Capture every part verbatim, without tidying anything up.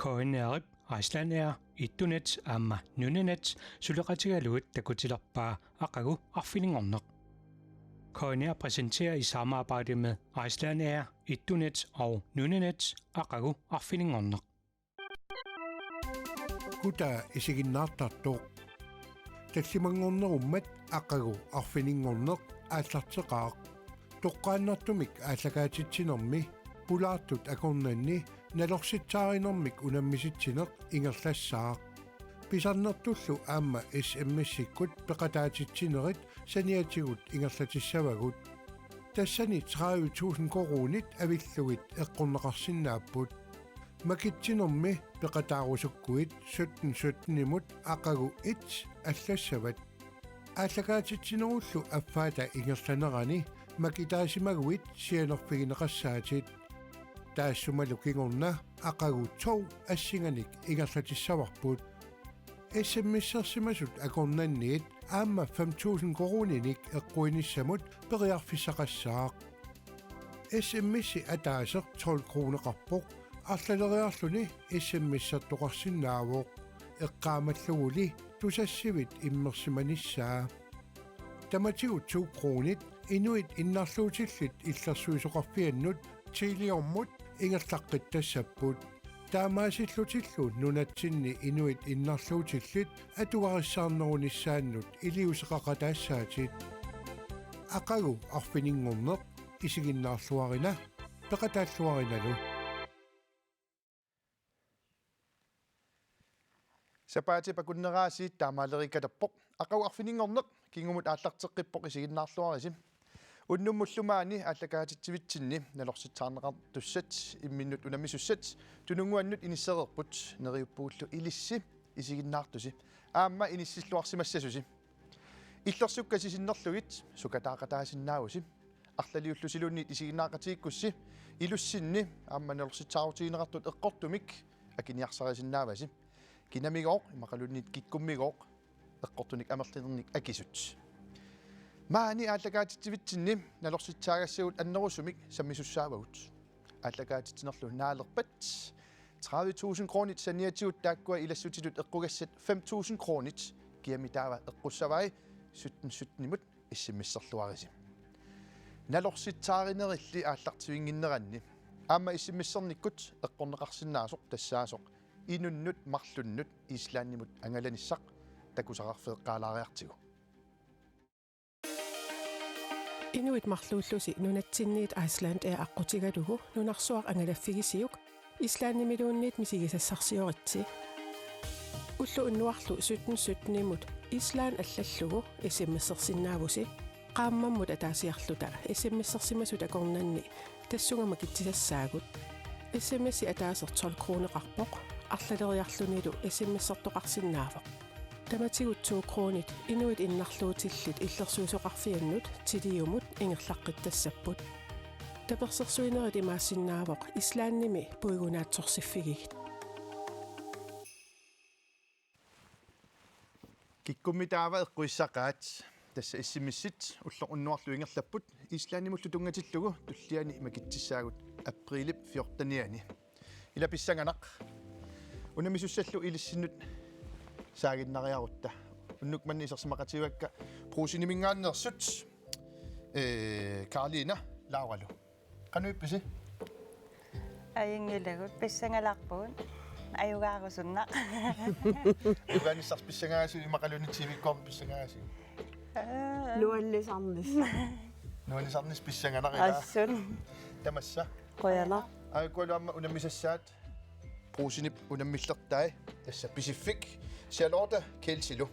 K N R-ip Icelandair ettunet aamma nunanet suleqatigalugit takutilerpaa aqagu arfininngorneq. K N R præsenterer i samarbejde med Icelandair ettunet og nunanet aqagu arfininngorneq. Kutaa isiginnaartartoq. Tallimanngornerummat aqagu arfininngorneq aallarteqaaq. Toqqaannartumik aallakaatitsinermi pulaartut akornanni nalorsitsaarinermik unammisitsineq ingerlassaaq. Pisarnertullu aamma S M S-ikkut peqataatitsinerit saniatigut ingerlatissavagut. Tassani tredive tusind koruunit avillugit eqqorneqarsinnaapput. Makitsinermi peqataarusukkuit sytten sytten-imut aqagu et allassavat. Aallakaatitsinerullu affaata ingerlanerani makitaasimaguit sianerfigineqassaatit. Taassumalu kingorna aqagu to assinganik ingerlatissavarput. S M S-ersimasut akornanniit aamma fem tusind koruuninik eqquinissamut periarfissaqassaaq. S M S-i ataaseq tolv kroneqarpoq, arlaleriarluni S M S-ertoqarsinnaavoq. Eqqaamalluguli tusassivit immersimanissaa. Tamatigut to kronit inuit innarluutillit illersuisoqarfiannut Teliamut ingerlaqqittassapput. Taamaasillutillu nunatsinni inuit innarluutillit atugarissaarnerunissaannut iliuuseqaqataassaatit. Aqagu arfininngorneq isiginnaarluarina, peqataalluarinalu. Sapaatip akunnerani taamaaleriikkatarpoq. Aqagu arfininngorneq kingumut aallarteqqippoq, isiginnaarluarisi. Unnummullu maani aallakaatitsivitsinni nalorsitsaarneqartussat imminnut unammisussat Tununnguannut inissereerput, neriuppugullu ilissi isiginnaartusi. Aamma inissilluarsimassasusi. Illersukkasit sinnerlugit sukataaqataasinnaavusi. Arlaliullusiluunniit isiginnaaqatigiikkussi ilussinni aamma nalorsitsaarutigineqartut eqqortumik akiniarsarisinnaavasi. Kinamigooq immaqaluunniit kikkummigooq eqqortunik amerlinernik akisut. Maani aallakaatitsivitsinni nalorsitsaagassagut annerusumik sammisussaavagut. Aallakaatitsinerlu naalerpat tredive tusind kronit saniatigut taakkua ilassutitut eqqugassat fem tusind kronit kiami taava eqqussavai sytten sytten-imut S M S-erluarisi. Nalorsitsaarinerilli aallartivinnginneranni aamma S M S-ernikkut eqqorneqarsinnaasoq tassaasoq inunnut marlunnut Islandimut angalanissaq takusaqarfeeqqaalaariartigu. Inuit marluullusi nunatsinniit Icelandair aqqutigalugu nunarsuaq angalaffigisiuk Islandimiluunniit misigisassarsioritsi. Ulloq unnuarlu sytten sytten-imut Island allallugu S M S-ersinnaavusi. Qaammammut ataasiarluta S M S-ersimasut akornanni tassunga makitsisassaagut. S M S-i ataaseq tolv kroneqarpoq, arlaleriarlunilu S M S-ertoqarsinnaavoq. Tamatigut to kronit inuit innarluutillit illersuisoqarfiannut Teliamut ingerlaqqittassapput. Tapersersuinerit imaassinnaavoq Islandimi puigunaatsorsiffigigit. Kikkummi taava eqquissaqaat. Tassa S M S-it ulloq unnuarlu ingerlapput, Islandimullu tunngatillugu tulliani makitsissaagut aprilip fjortenianni. Ila pissanganaq. Unammisussallu ilissinnut saaginnariarutta. Unnuk manna isersimaqatigivakka Brugseniminngaanneersut, ee, Karoliina Lauralu. Qanoq ippisi? Ajunngilagut, pissangalarpugut. Ajugaarusunnaq. Ajugaanissarsi pissangaasiuk, immaqaluunniit T V-kkoormi pissangaasiuk? Nuannisarnissaq. Nuannisarnissaq pissanganaq, ilaa? Assut. Tamassa. Qujanaq. Aajukkualu aamma unammisassaat Brugsenip unammillertai, tassa Pisiffik, Charlotte Kelsilu.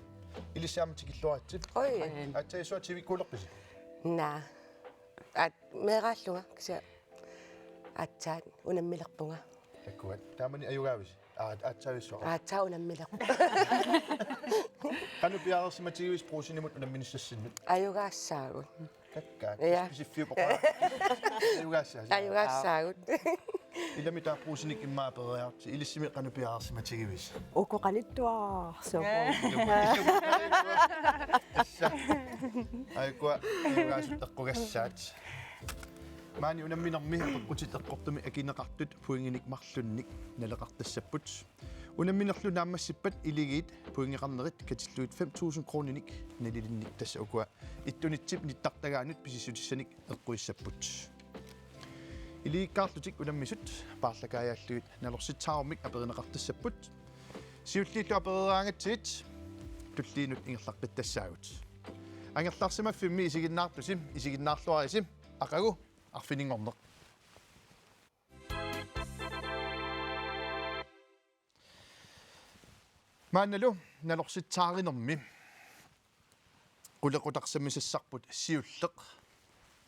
Ilissi aamma tikilluaritsi. Oj. Aatsaat isua T V-kkuulerpisi? Naa. Aat, meeraallunga, kisianni aatsaat unammilerpunga. Takuat. Taamani ajugaavisi? Aat-, aatsaavissuaq. Aatsaat unammilerpunga. Qanoq piareersimatigivisi Brugsenimut unamminissassinnut? Ajugaassaagut. Kakkaak. Ja. Pisiffiupoq. Ajugaassaagut. Ajugaassaagut. Ilami taava Brugsenik immaqa aperiarsi, ilissimi qanoq piareersimatigivisi? Uku qanittuararsuupput. Tassa. Aajukua ajugaasut eqqugassaat. Maani unamminermi apeqqutit eqqortumik akineqartut pointinik marlunnik naleqartassapput. Unamminerlu naammassippat iligiit pointeqarnerit katillugit fem tusind kroninik nalilinnik, tassa ukua ittunitsip nittartagaanut pisissutissanik eqquissapput. Iligikkaarlutik unammisut paarlakaajallugit nalorsitsaarummik aperineqartassapput. Siulliullu apereeraangatsigit tulliinut ingerlaqqittassaagut. Angerlarsimaffimmi isiginnaartusi, isiginnaarluarisi, aqagu arfininngorneq. Maannalu nalorsitsaarinermi qulequtaq sammisassarput siulleq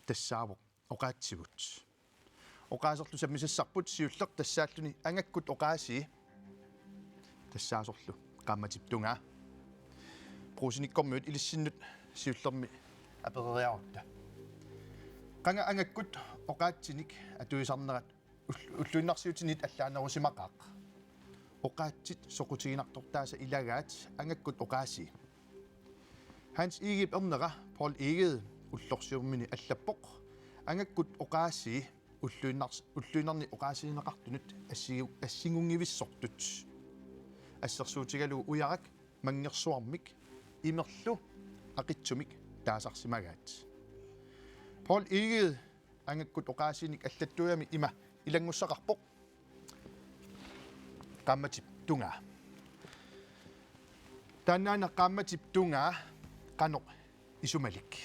tassaavoq oqaatsigut. Oqaaserlu sammisassarput siulleq tassaalluni angakkut oqaasii tassaasorlu qaammatip tungaa. Brugsenikkormiut ilissinnut siullermi apereriarutta. Qanga angakkut oqaatsinik atuisarnerat ull-, ulluinnarsiutinit allaanerusimaqaaq. Oqaatsit soqutiginartortaasa ilagaat angakkut oqaasii. Hans Egedep ernera Poul Egede ullorsiorminni allappoq: Angakkut oqaasii ulluinnars-, ulluinnarni oqaasiineqartunut assi-, assingunngivissortut. Assersuutigalugu ujarak manngersuarmik imerlu aqitsumik taasarsimagaat. Poul Egede angakkut oqaasiinik allattuujami ima ilanngussaqarpoq: Qaammatip tungaa. Taannaana qaammatip tungaa qanoq isumalik?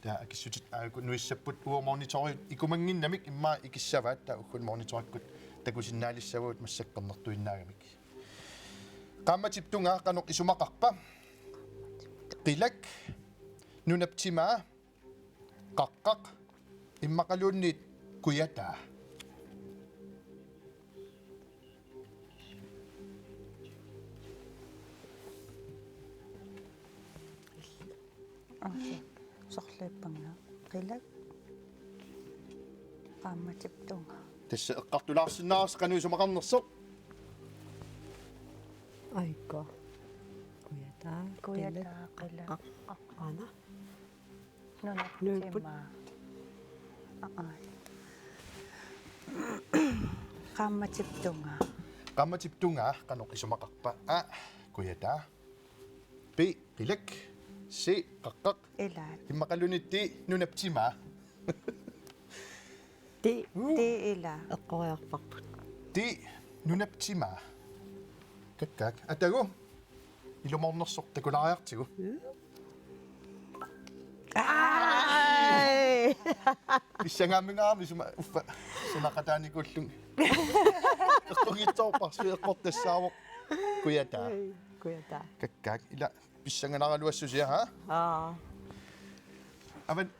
Taava akissutit aajuku nuissapput, uagut monitorit ikumannginnamik immaqa ikissavaat, taava ugguuna monitorikkut takusinnaalissavagut massakkornertuinnaagamik. Qaammatip tungaa qanoq isumaqarpa? Qilak, nunap timaa, qaqqaq, immaqaluunniit kujataa. Okei. Sorliuppanga. Qilak. Qaammatip tungaa. Tassa eqqartulaarsinnaavarsi qanoq isumaqarnersoq. Aajukua. Kujataa. Kujataa, qilak, qilak, qaqqaq. Aana. Nunap, nunap timaa. Aa. Qaammatip tungaa. Qaammatip tungaa qanoq isumaqarpa? A, kujataa. B, qilak. C, qaqqaq. Ilaat. Immaqaluunniit D, nunap timaa. D. Uu. D, ilaa. Eqqoriarparput. D, nunap timaa. Kakkaak. Atagu. Ilumoornersoq takulaariartigu. Ai! Pissangaammingaarami suma uffa sanaqataanikuullunga. Eqqunngitsoorparsi, eqqortassaavoq kujataa. Ai, kujataa. Kakkaak, ila pissanganaraluassusia, ha? Aa. Avan-,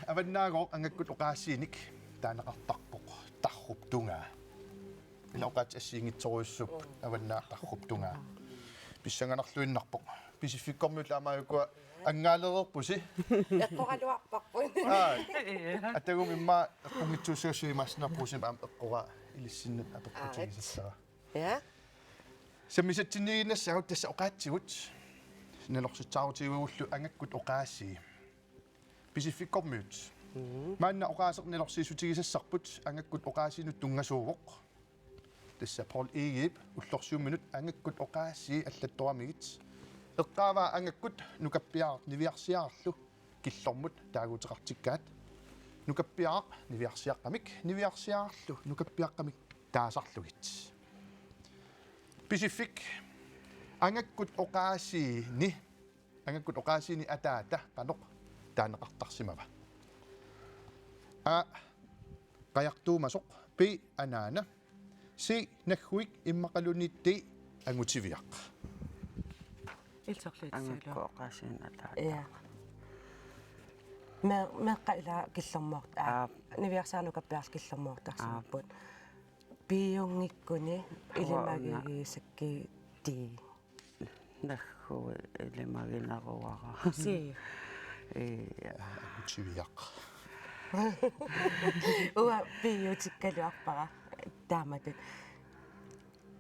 avannaagooq angakkut oqaasiinik taaneqartarpoq tarrup tungaa. Ila oqaatsit assigiinngitsorujussuupput, avannaaq tarrup tungaa. Pissanganarluinnarpoq. Pisiffikkormiut aamma aajuku angaalereerpusi. Eqqoraluarparput. Aa. Atagumi immaqa eqqunngitsuussagassiuk, imaassinnaavoq Brugsenip aamma eqqoraa ilissinnut apeqqutigisassara. Ja. Sammisatsinniiginnassaagut, tassa oqaatsigut. Nalorsitsaarutigivagullu angakkut oqaasii. Pisiffikkormiut. Mhm. Maanna oqaaseq nalorsiissutigisassarput angakkut oqaasiinut tunngasuuvoq. Tassa Poul Egedep ullorsiumminut angakkut oqaasii allattoramigit. Eqqaavaa angakkut nukappiaraq niviarsiararlu killormut taaguuteqartikkaat. Nukappiaraq niviarsiaqqamik, niviarsiararlu nukappiaqqamik taasarlugit. Pisiffik. Angakkut oqaasiini, angakkut oqaasiini ataata qanoq taaneqartarsimava? A, qajartuumasoq. B, anaana. C, nagguik, immaqaluunniit D, angutiviaq. Illit sorliutissagalua. Angakkut oqaasiini ataata. Ja. Me-, meeqqat ila killormoort-, aa, aap, niviarsiaraq nukappiaraq killormoortarsimapput. Aap. Piunngikkuni, uanga, ilimagigisakkit D. Nagguit ilimaginaruara. Sii. Ii. Angutiviaq. Uanga piuutikkaluarpara taamatut.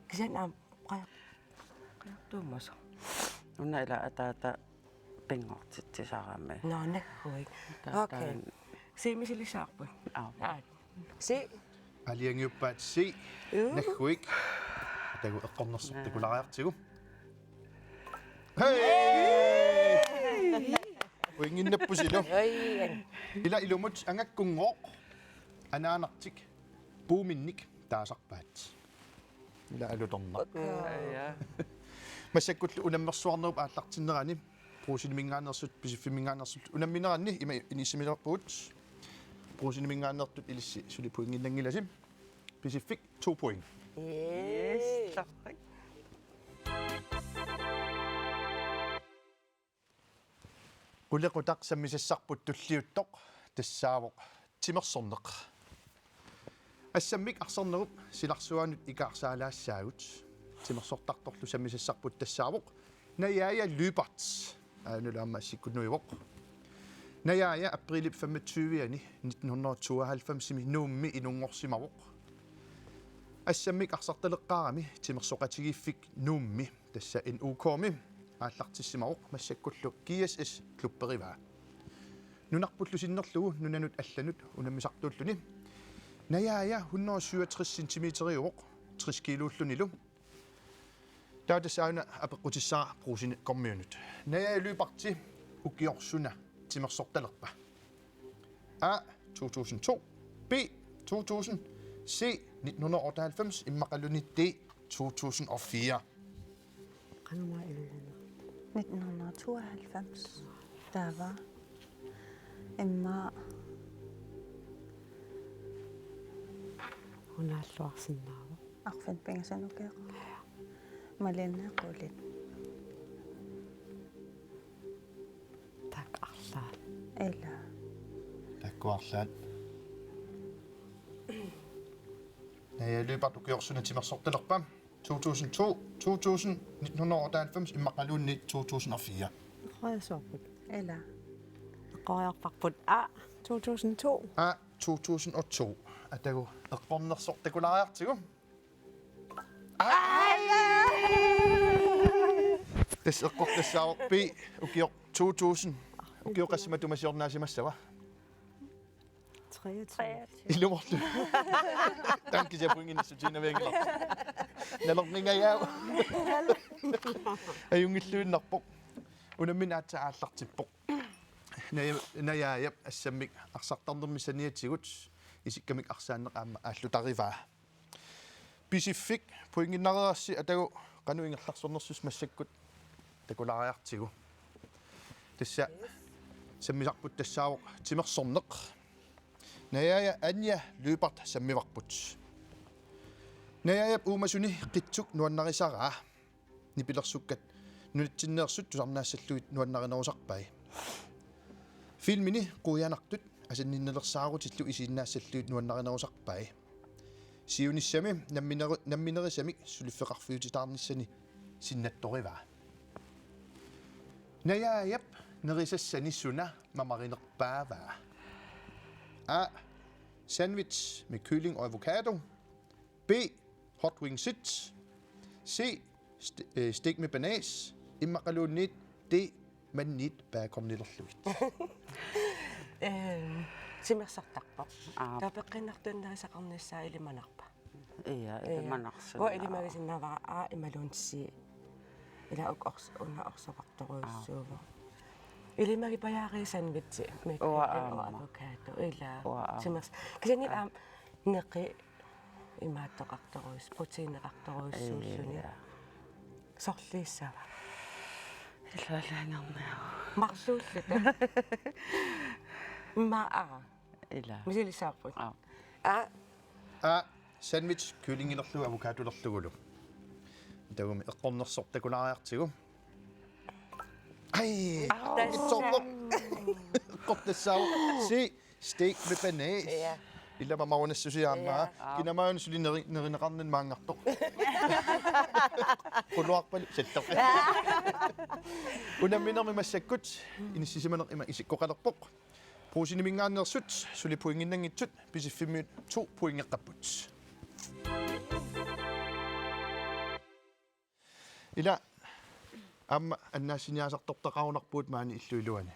Kisianni aamma qajar-, qajartuumasoq. Una ila ataata pinngortitsisarami. Nå, nagguik. Ataata. Okay. C-mi silissavarput. Aap. Aap. C. Aalajangiuppaat C. Juu. Nagguit. Takuuk eqqornersoq takulaariartigu. Hej! Pointinnappusilu. Oi. Ila ilumut angakkunngooq anaanartik puuminnik taasarpaat. Ila alutornaq. Aa. Massakkullu unammersuarnerup aallartinnerani Brugseniminngaanneersut Pisiffimminngaanneersut unammineranni ima inissisimalerpugut. Brugseniminngaanneersut ilissi suli pointinnanngilasi. Pisiffik to point. Yes. Yes. Qulequtaq sammisassarput tulliuttoq tassaavoq timersorneq. Assammik arsarnerup silarsuanut ikaarsaalaassaagut. Timersortartorlu sammisassarput tassaavoq Najaaja Lyberth. Aajuna aamma assikkut nuivoq. Najaaja aprilip femogtyve-ani nitten hundrede og tooghalvfems-imi Nuummi inunngorsimavoq. Assammik arsartaleqqaarami timersoqatigiiffik Nuummi, tassa N U K-mi, aallartissimavoq, massakkullu G S S klubberivaa. Nunarpullu sinnerlugu nunanut allanut unammisartuulluni. Najaaja hundrede syvogtres centimeteriuvoq, tres kiluullunilu. Taava tassa aajuna apeqqutissara Brugsenip Gormiunut. Najaaja Lyberth ukioq suna timersortalerpa? A, to tusind to. B, to tusind. C, nitten hundrede og otteoghalvfems. Immaqaluunniit D, to tusind og fire. Qanormaa ilungerneq? Nitten hundrede og tooghalvfems. Taava. Immaqa. Unaalluarsinnaavoq. Arfineq-pingasunut ukioq. Malianna qulit. Taakku arlaat. Ila. Taakku arlaat. Najaaja Lyberth ukioq suna timersortalerpa? To tusind to, to tusind, nitten hundrede og otteoghalvfems, immaqaluunniit to tusind og fire. Eqqoriarsuarput. Ila. Eqqoriarparput A, to tusind to. A, to tusind og to. Atagu eqqornersoq takulaariartigu. Aa! Tassa eqqortassaavoq B, ukioq to tusind. Ukioq qassimatuumik siornaasimassava? Treogtyve. Ilumoortoq. Taanna kisianni pointinnissutiinnavianngilarput. Nalorningajaavoq. Ajunngilluinnarpoq. Unammineq aatsaat aallartippoq. Naja-, Najaajap assammik arsartarnermi saniatigut isikkamik arsaanneq aamma aallutarivaa. Pisiffik pointinnarerassi atagu qanoq ingerlaarsornersusi massakkut takulaariartigu. Tassa sammisarput tassaavoq timersorneq. Najaaja Anja Lyberth sammivarput. Najaajap uumasuni qitsuk nuannarisaraa. Nipilersukkat nunatsinneersut tusarnaassallugit nuannarinerusarpai. Filmini quianartut asanninnilersaarutillu isiinnaassallugit nuannarinerusarpai. Siunissami nammineru-, namminerisamik suliffeqarfiutitaarnissani sinnattorivaa. Najaajap nerisassani suna mamarinerpaavaa? A, sandwich med kylling og avocado. B, hot wingsit. C, st-, øh, steak med bearnaise. Immaqaluunniit D, manniit baconnilerlugit. Ehm, timersortarpoq. Aap. Taava peqqinnartuinnarnerisaqarnissaa ilimanarpa? Ia, ia. Ilimanarsunnaa. Uanga ilimagisinnaavara A imaluunniit C. Ila uk ors-, una orsoqartorujussuuvoq. Aap. Ilimagipajaariit sandwichi. Uanga aamma. Avocado. Ila. Uanga aamma. Timers-, kisianni aamma neqi imaattoqartorujus-, proteineqartorujussuulluni. Ia. Sorliissava? Illualaangerniaruk. Marluulluta. Immaqa A. Ila. Misilissavarput. Aap. A. A. Sandwich kyllingilerlugu avocadolerlugulu. Tagummi eqqornersoq takulaariartigu. Ai! Aa, itsoorpoq. Eqqortassaavoq. C. Steak med bearnaise. Ja. Ilama maunassusia aamma. Ja. Kinamaanut suli neri-, nerineqarnani maanngartoq. Quluarpalu sallerpit. Unamminermi massakkut inissisimaneq ima isikkoqalerpoq. Brugseniminngaanneersut suli pointinnanngitsut, Pisiffimmut to pointeqqapput. Ila aamma annaassiniaasartortaqarunarpugut maani illup iluani.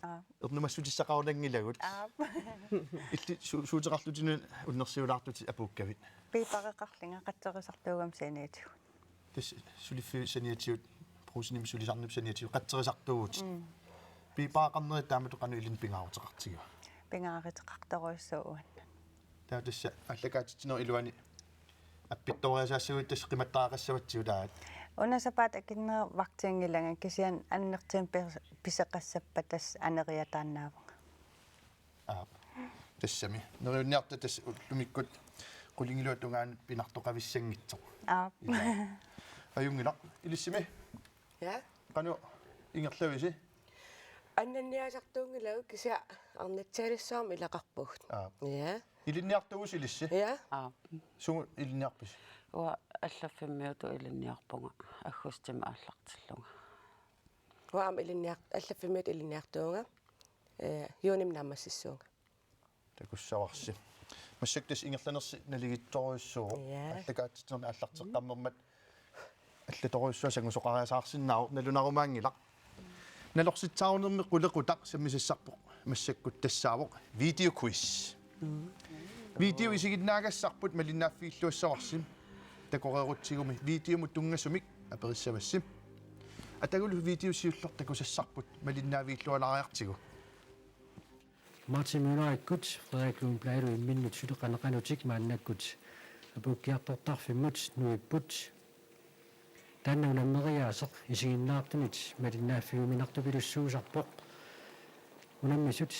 Aa. Ernumassutissaqarunanngilagut. Aa. Illit su-, suuteqarlutit unnersiulaartutit apuukkavit? Piipareqarlunga qatserisartuugama saniatigut. Tassa suliffiup saniatigut, Brugsenimi sulisarnermi saniatigut qatserisartuuvutit. Mm. Piipareqarnerit taamatut qanoq ilinnut pingaaruteqartigiva? Pingaaruteqartorujussuuvoq uannut. Taava tassa aallakaatitsinerup iluani appittooriasaassaguit tassa qimattariaqassavatsigut aat. Una sapaatip akunnera vagtinngilanga kisianni annertuumik pis-, pisoqassappat tassa aneriataannaavunga. Aap. Tassami. Neriunniarta tassa ullumikkut qulingiluat tungaanut pinartoqavissanngitsoq. Aap. Ilaa. Ajunngilaq. Ilissimi? Ja? Qanoq ingerlavisi? Annanniaasartuunngilagut kisianni arnatsaalissuarmik ilaqarpugut. Aap. Ja. Ilinniartuuvusi ilissi? Ja. Aa. Suut ilinniarpisi? Uanga allaffimmiutut ilinniarpunga aggustimi aallartillunga. Uanga aamma ilinniar-, allaffimmiutut ilinniartuuvunga. Ee, juunimi naammassissuunga. Takussavarsi. Massakkut tassa ingerlanersi naligiittorujussuuvoq. Ja. Aallakaatitsinermi aallarteqqammermat allatorujussuaq sangusoqariasaarsinnaavoq, nalunarumaanngilaq. Nalorsitsaarunermi qulequtaq sammisassarput massakkut tassaavoq video quiz. Mm. Video isiginnaagassarput malinnaaffigilluassavarsi. Takoreerutsigumi videomut tunngasumik aperissavassi. Atagulu video siulleq takusassarput malinnaavigilualaariartigu. Martin Møllerikkut Frederik Lundbladillu imminnut suli qanoq qanoq-una maannakkut apuukkiartortarfimmut nuipput. Taanna unammeriaaseq isiginnaartunit malinnaaffigiuminartupilussuusarpoq. Unammisut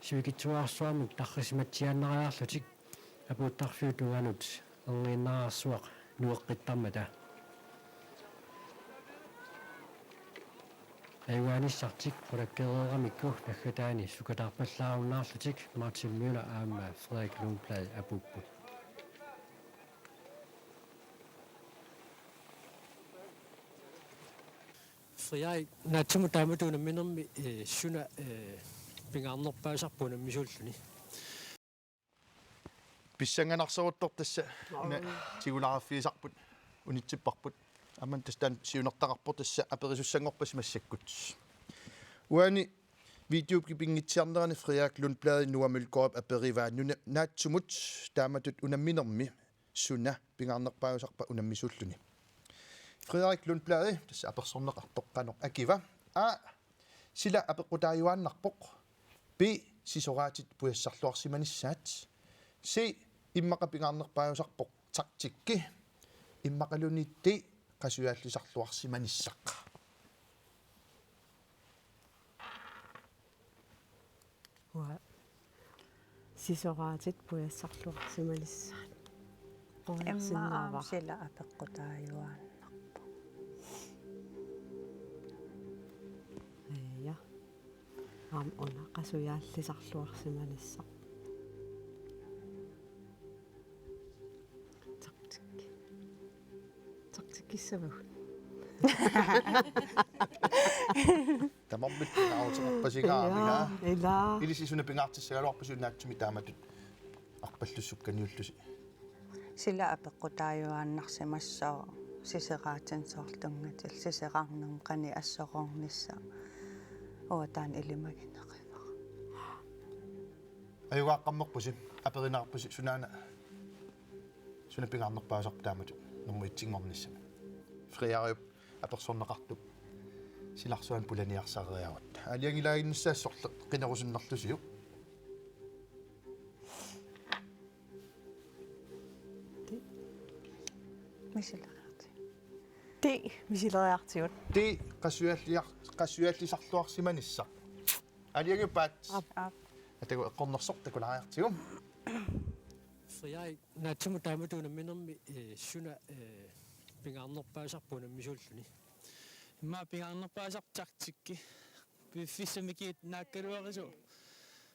sivikitsuararsuarmik tarrisimatsiaannariarlutik apuuttarfiup tungaanut erniinnararsuaq nueqqittarmata. Ajugaanissartik qulakkeereeramikku naggataani sukataarpallaarunnaarlutik Martin Møller aamma Frederik Lundblad apuupput. Frederik, naatsumut taamatut unamminermi, eh, suna, eh, pingaarnerpaasarpa unammisuulluni? Pissanganarseruttortoq tassa una tigulaarfigisarput unitsipparput. Aamma tassa taanna siunertaqarpoq, tassa aperisussanngorpassi massakkut. Uani videop kipingitsiarnerani Frederik Lundblad Noah Mølgaardip aperivaa nuna-, naatsumut taamatut unamminermi suna pingaarnerpaasarpa unammisuulluni. Frederik Lundblad tassa apersorneqartoq qanoq akiva? A. Sila apeqqutaajuaannarpoq. B. Sisoraatit pujassarluarsimanissaat. C. Immaqa pingaarnerpaasarpoq taktikki. Immaqaluunniit D. Qasujaallisarluarsimanissaq. Uanga sisoraatit pujassarluarsimanissaat. Immaqa aamma sila apeqqutaajuaannarpoq. Ja. Aamma una qasujaallisarluarsimanissaq. Taktik. Taktikkissavagut. Tamarmik pingaarutilerpasigaarmik. Ilaa, ilaa. Ilissi suna pingaartissagaluarpisiuk naatsumik taamatut arpallussukkanniullusi? Sila apeqqutaajuaannarsimassooq siseraatinik soorlu tunngatillugu siserarnermut qanoq assoroornissaq. Uanga taanna ilimagineqigakku. Ajugaaqqammerpusi, aperineqarpusi sunaana, suna pingaarnerpaasarpa taamatut nummer etsinngornissami. Frederiup apersorneqartup silarsuanut pulaniarsareeragut. Aalajangilaaginnissaasi sorleq qinerusunnerlusiuk. Misileriartigu. D, misileriartigu. D, qasualliar-, qasuallisarluarsimanissaq. Aalajangiuppat? Aap. Aap. Atagu eqqornersoq takulaariartigu. Frederik, naatsumut taamatut unamminermi, eh, suna, eh, pingaarnerpaasarpa unammisuulluni? Immaqa pingaarnerpaasarpoq taktikki. Piffissami kiit naakkaluarisoq.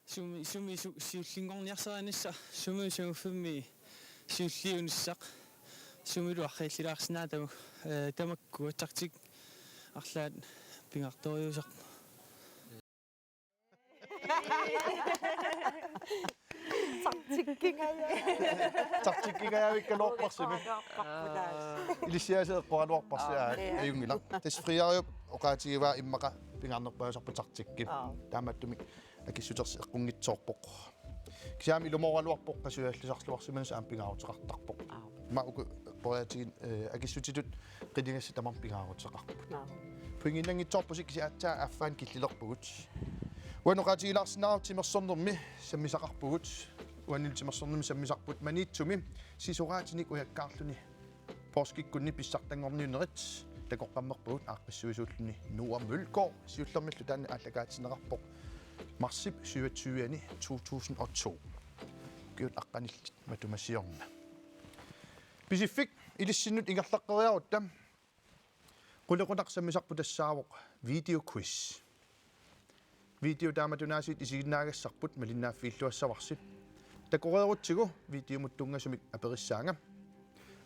Sumi, sumi su-, siullinngorniarsarinissaq, sumi suuffimmi siulliunissaq. Sumilu arriillilaarsinnaavoq tamakku, eh, tamakku taktik arlaat pingaartoriusarpoq. Taktikkingaja. Taktikkingajavikkaluarparsimi. Eqqoraluarparput taas. Ilissiaseq eqqoraluarparsi. Aa, aa, ja. Ajunngilaq. Tassa Friajup oqaatigivaa immaqa pingaarnerpaasarpoq taktikki. Aa. Taamaattumik akissutersi eqqunngitsoorpoq. Kisianni ilumooraluarpoq qasujallisarluarsimanersi aamma pingaaruteqartarpoq. Aa. Ima uku eqqoriatigin, eh, akissutitut qinigassat tamarmik pingaaruteqarput. Aa. Pointinnanngitsoorpusi kisianni aatsaat affaani killilerpugut. Uani oqaatigilaarsinnaavoq timersornermi sammisaqarpugut. Uani timersornermi sammisarput Maniitsumi sisoraatinik ujakkaarluni poorskikkunni pissartanngorniunnerit takoqqammerpagut aaqqissuisuulluni Noah Mølgaard siullermillu taanna aallakaatinneqarpoq marsip syvogtyve-ani to tusind og to. Ukiut aqqanillit matuma siorna. Pisiffik ilissinnut ingerlaqqeriarutta. Qulequtaq sammisarput tassaavoq videoquiz. Video taamatut aasiit isiginnaagassarput malinnaaffiilluassavarsi. Takoreerutsigu videomut tunngasumik aperissaanga.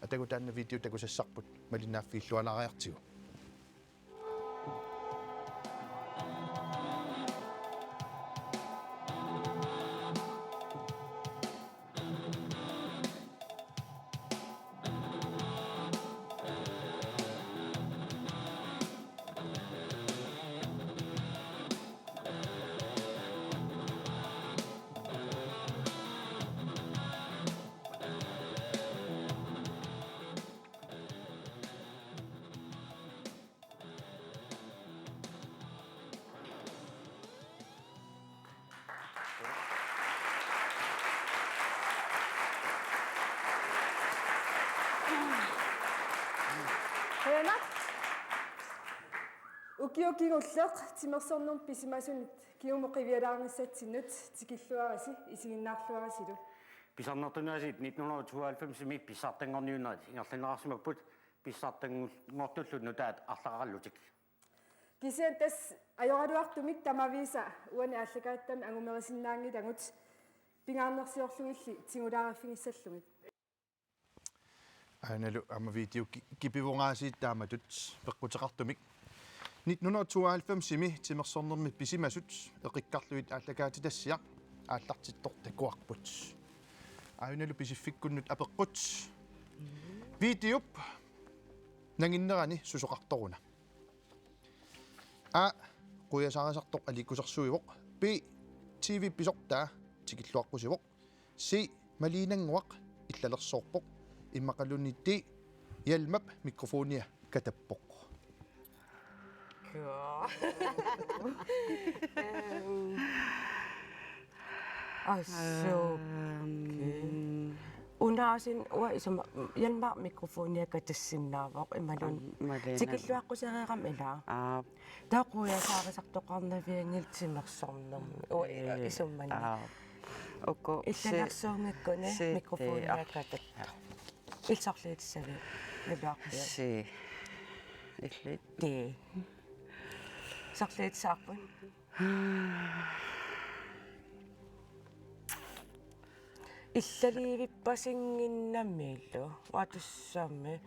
Atagu taanna video takusassarput malinnaaffiillualaariartigu. Qujanaq. Ukioq kingulleq timersornermut pisimasunut kingumut qivialaarnissatsinnut tikilluarisi isiginnaarluarisilu. Pisarnertuni aasiit nitten hundrede og tooghalvfems-imi pissartanngorniunnerit ingerlanneqarsimapput pissartanngortullu nutaat arlaqarallutik. Kisianni tassa ajoraluartumik tamaviisa uani aallakaatitami angumerisinnaanngilagut pingaarnersiorlugilli tigulaariffigissallugit. Aanalu aamma video ki-, kipivoq aasiit taamatut peqquteqartumik. Nitten hundrede og tooghalvfems-imi timersornermi pisimasut eqikkarlugit aallakaatitassiaq aallartittoq takuarput. Aanalu Pisiffikkunnut apeqqut. Videop nanginnerani susoqartoruna? A, quiasaarisartoq aliikkusersuivoq. B, T V pisortaa tikilluaqqusivoq. C, maliinannguaq illalersoorpoq. Immaqaluunniit D, Hjalmap mikrofonia katappoq. Øhm. Assut. Øhm. Unaasiit uanga isuma Hjalmap mikrofonia katassinnaavoq imaluunniit. Am-, maliinannguaq. Tikilluaqqusereerami ilaa. Aap. Taava quiasaarisartoqarnavianngilaq timersornermi. Uanga i-, ee, isumanni. Aap. Uku si-, illalersuunngikkuni si-, mikrofonia ee, aap, katattoq. Illit sorliutissaviuk? Naluarpiuk? Si-, illit. Tee. Sorliutissavarput. Illaliivippasinngimmalu. Uanga tassami.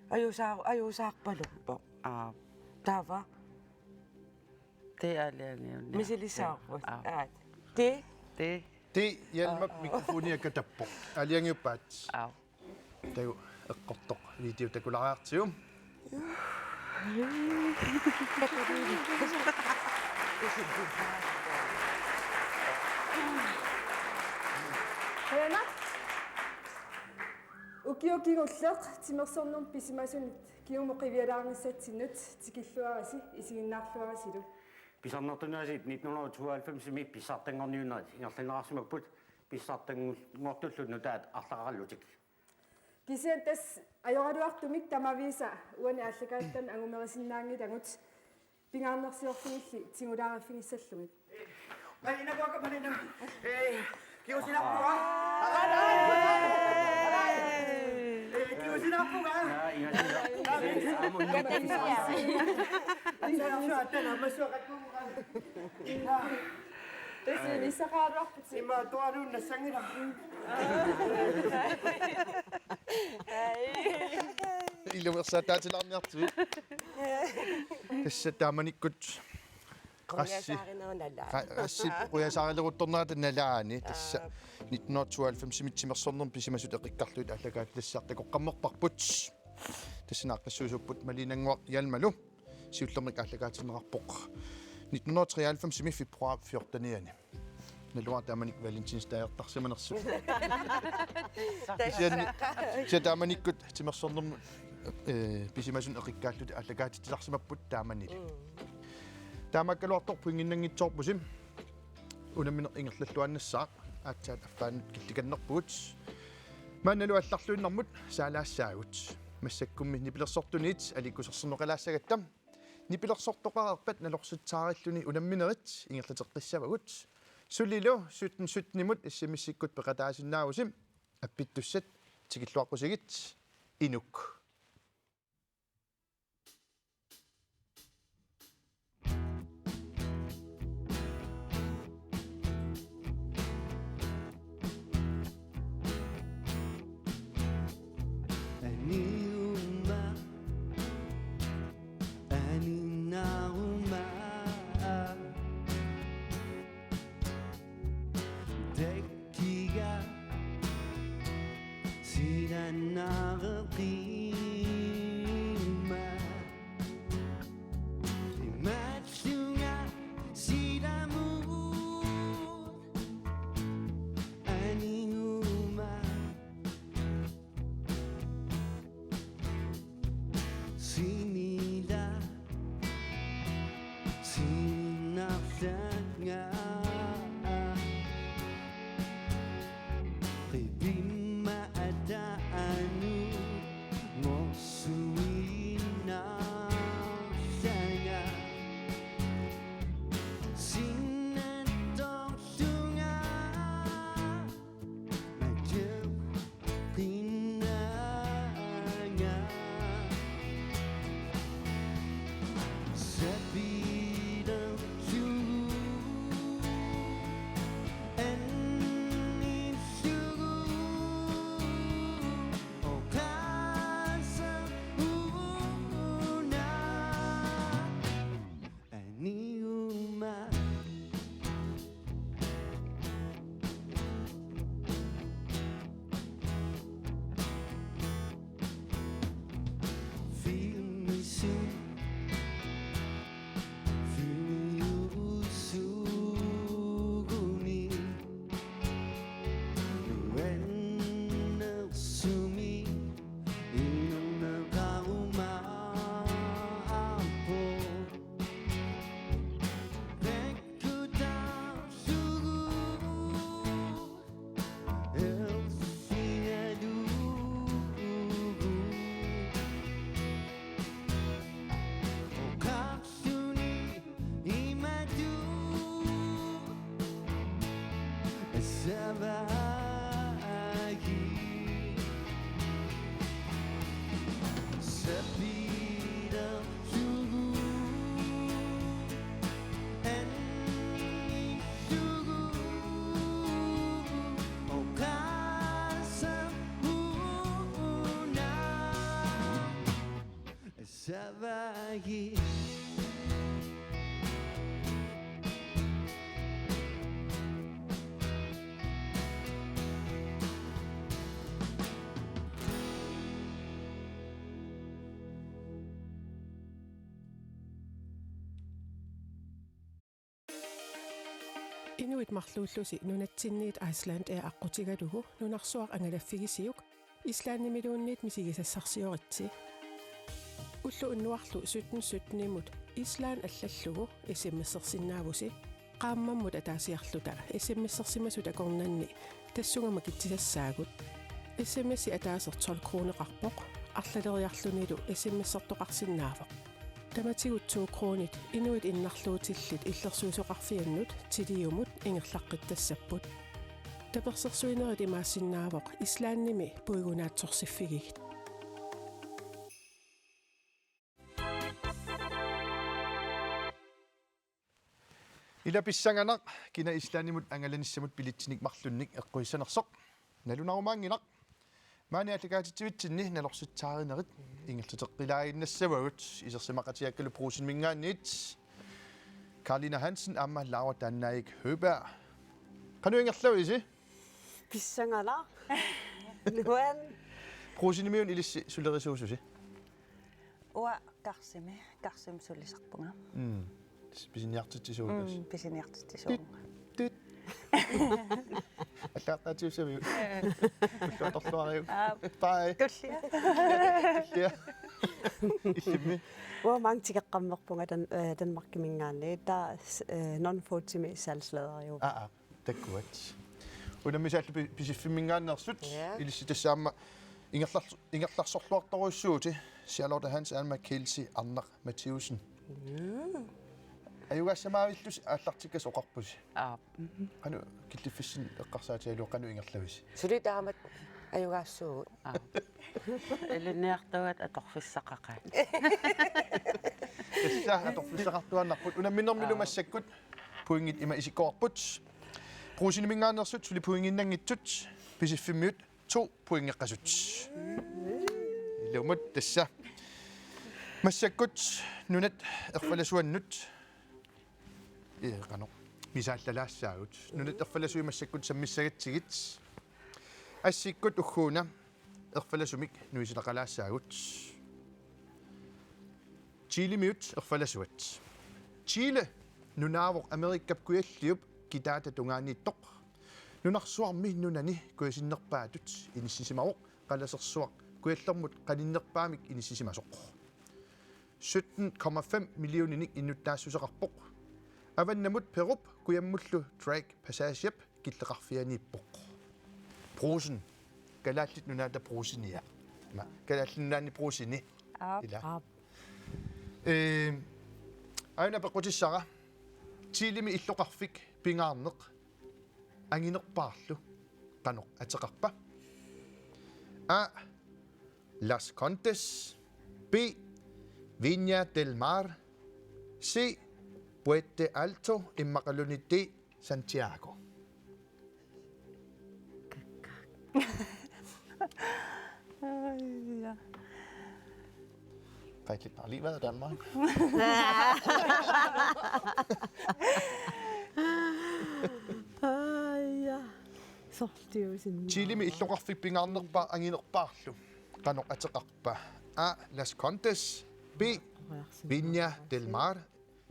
Ajusaa-, ajusaarpaluppoq. Aap. Taava. Tee aalajangiunniarput. Misilissavarput. Aap. Aap. Tee. Tee. Tee Hjalmap mikrofonia katappoq. Aalajangiuppaat. Aap. Taava eqqortoq video takulaariartigu. Qujanaq. Ukioq kingulleq timersornermut pisimasunut kingumut qivialaarnissatsinnut tikilluarisi isiginnaarluarisilu. Pisarnertuni aasiit nitten hundrede og tooghalvfems-imi pissartanngorniunnerit ingerlanneqarsimapput pissartanngortullu nutaat arlaqarallutik. Kisianni tassa ajoraluartumik tamaviisa uani aallakaatitami angumerisinnaanngilagut pingaarnersiorlugilli tigulaariffigissallugit. Malina, Malina. Ee, kingusinarpunga. Ee, kingusinarpunga. Tassa ilisaqaraluarputit. Ima tualuun nassanngilaq. Iluersaataatilaarniartut. Tassa taamanikkut Qassi. Qujasaarinerunala. Qa-, qassi qujasaarileruttornerata nalaani. Tassa nitten hundrede tooghalvfemsimi timersornermi pisimasut eqikkarlugit aallakaatitassaat takoqqammerparput. Tassa naaqqissuisuupput Maliinannguaq Hjalmalu. Siullermik aallakaatinneqarpoq nitten hundrede treoghalvfemsimi februar fjortenianni. Naluara taamanikkut valentinsdagertarsimanersoq. Kisianni, kisianni taamanikkut timersornermi, eh, pisimasut eqikkallutik aallakaatitsisarsimapput taamanilu. Mm. Taamaakkaluartoq pointinnanngitsoorpusi. Unammineq ingerlalluaannassaaq, aatsaat affaannut killikannerpugut. Maannalu allarluinnarmut saalaassaagut. Massakkummi nipilersortuniit aliikkusersorneqalaassagatta. Nipilersortoqareerpat nalorsitsaarilluni unamminerit ingerlateqqissavagut. Sulilu sytten sytten-imut S M S-ikkut peqataasinnaavusi. Appittussat tikilluaqqusigit, inuk. Aniuma, aninnaaruma, takkiga, silannareqima, imallunga, silamut, aniuma. Sinila, sinarlanga, qivimma ataanu, morsuinnarlanga, sinnattorlunga. Aniuma. Filmisut, filmiusuguni. Nuannersumik inerneqarumaarpoq. Peqqutaarlugu ersigalugu. Oqarluni imatut: Savagi, sapilerlugu, anillugu, oqaaseq una. Savagi. Inuit marluullusi nunatsinniit Icelandair aqqutigalugu nunarsuaq angalaffigisiuk Islandimiluunniit misigisassarsioritsi. Ulloq unnuarlu sytten sytten-imut Island allallugu S M S-ersinnaavusi. Qaammammut ataasiarluta S M S-ersimasut akornanni tassunga makitsisassaagut. S M S-i ataaseq tolv kroneqarpoq, arlaleriarlunilu S M S-ertoqarsinnaavoq. Tamatigut to kronit inuit innarluutillit illersuisoqarfiannut Tiliumut ingerlaqqittassapput. Tapersersuinerit imaassinnaavoq Islandimi puigunaatsorsiffigigit. Ila pissanganaq kina Islandimut angalanissamut billetsinik marlunnik eqquissanersoq nalunarumaanngilaq. Maani aallakaatitsivitsinni nalorsitsaarinerit ingerlateqqilaaginnassavagut, isersimaqatigaakkalu Brugseniminngaanniit. Karlina Hansen aamma Laura Dannaik Høberg. Qanoq ingerlavisi? Pissanganaq. Nuann. Brugsenimiut ilissi sulerisuususi? Uanga Karsimi, Karsimi sulisarpunga. Mm. Pisiniartitsisuugas. Mm, pisiniartitsisuunga. Tut. Allaartaatiussamiuk. Ulluatorluariuk. Aa. Bye. Tullia. Tullia. Illimmi. Uanga maanga tikeqqammerpunga Dan-, øh, Danmarkiminngaanniit, taava øh, Nonfotimi salgsleder jo. Aa, aa. Takkuat. Unammisaallu pi-, Pisiffimminngaanneersut. Ja. Ilissi tassa aamma ingerlars-, ingerlarsorluartorujussuuvutit. Charlotte Hans, Alma, Kelsey, Arnaq Mathiussen. Ajugaassamaavillusi aallartikkatit oqarpusi. Aap. Qanoq killiffissinni eqqarsaatigalugu qanoq ingerlavisi? Suli taamatut ajugaassuugut. Aap. Ilinniartuugatta atorfissaqaqaat. Tassa atorfissaqartuaannarput. Unamminermilu Aap. Massakkut pointit ima isikkoqarput. Brugseniminngaanneersut suli pointinnanngitsut, Pisiffimmiut to pointeqasut. Ilumut tassa. Massakkut nunat erfalasuannut. Ee, qanoq. Misaallalaassaagut. Nunat erfalasui massakkut sammissagatsigit. Assikkut ugguuna erfalasumik nuisilaqalaassaagut. Chilemiut erfalasuat. Chile nunaavoq Amerikap kujalliup kitaata tungaaniittoq. Nunarsuarmi nunani kujasinnerpaatut inissisimavoq, qalasersuaq kujallermut qaninnerpaamik inissisimasoq. Sytten komma fem millioninik innuttaassuseqarpoq. Avannamut Perup kujammullu Drake Passagiap killeqarfianiippoq. Brugsen. Kalaallit Nunaata Brugsenia. Ma, Kalaallit Nunaanni Brugseni. Aap. Ila. Aap. Ee, aana peqqutissara. Chilemi illoqarfik pingaarneq anginerpaarlu qanoq ateqarpa? A. Las Condes. B. Viña del Mar. C. Puente Alto immaqaluunniit D. Santiago. Ai, ja. Faktisk har lige været i Danmark. Ai, ja. Sortiusin. Chilemi illoqarfik pingaarnerpaaq anginerpaarlu qanoq ateqarpa? A. Las Condes. B. Viña del Mar.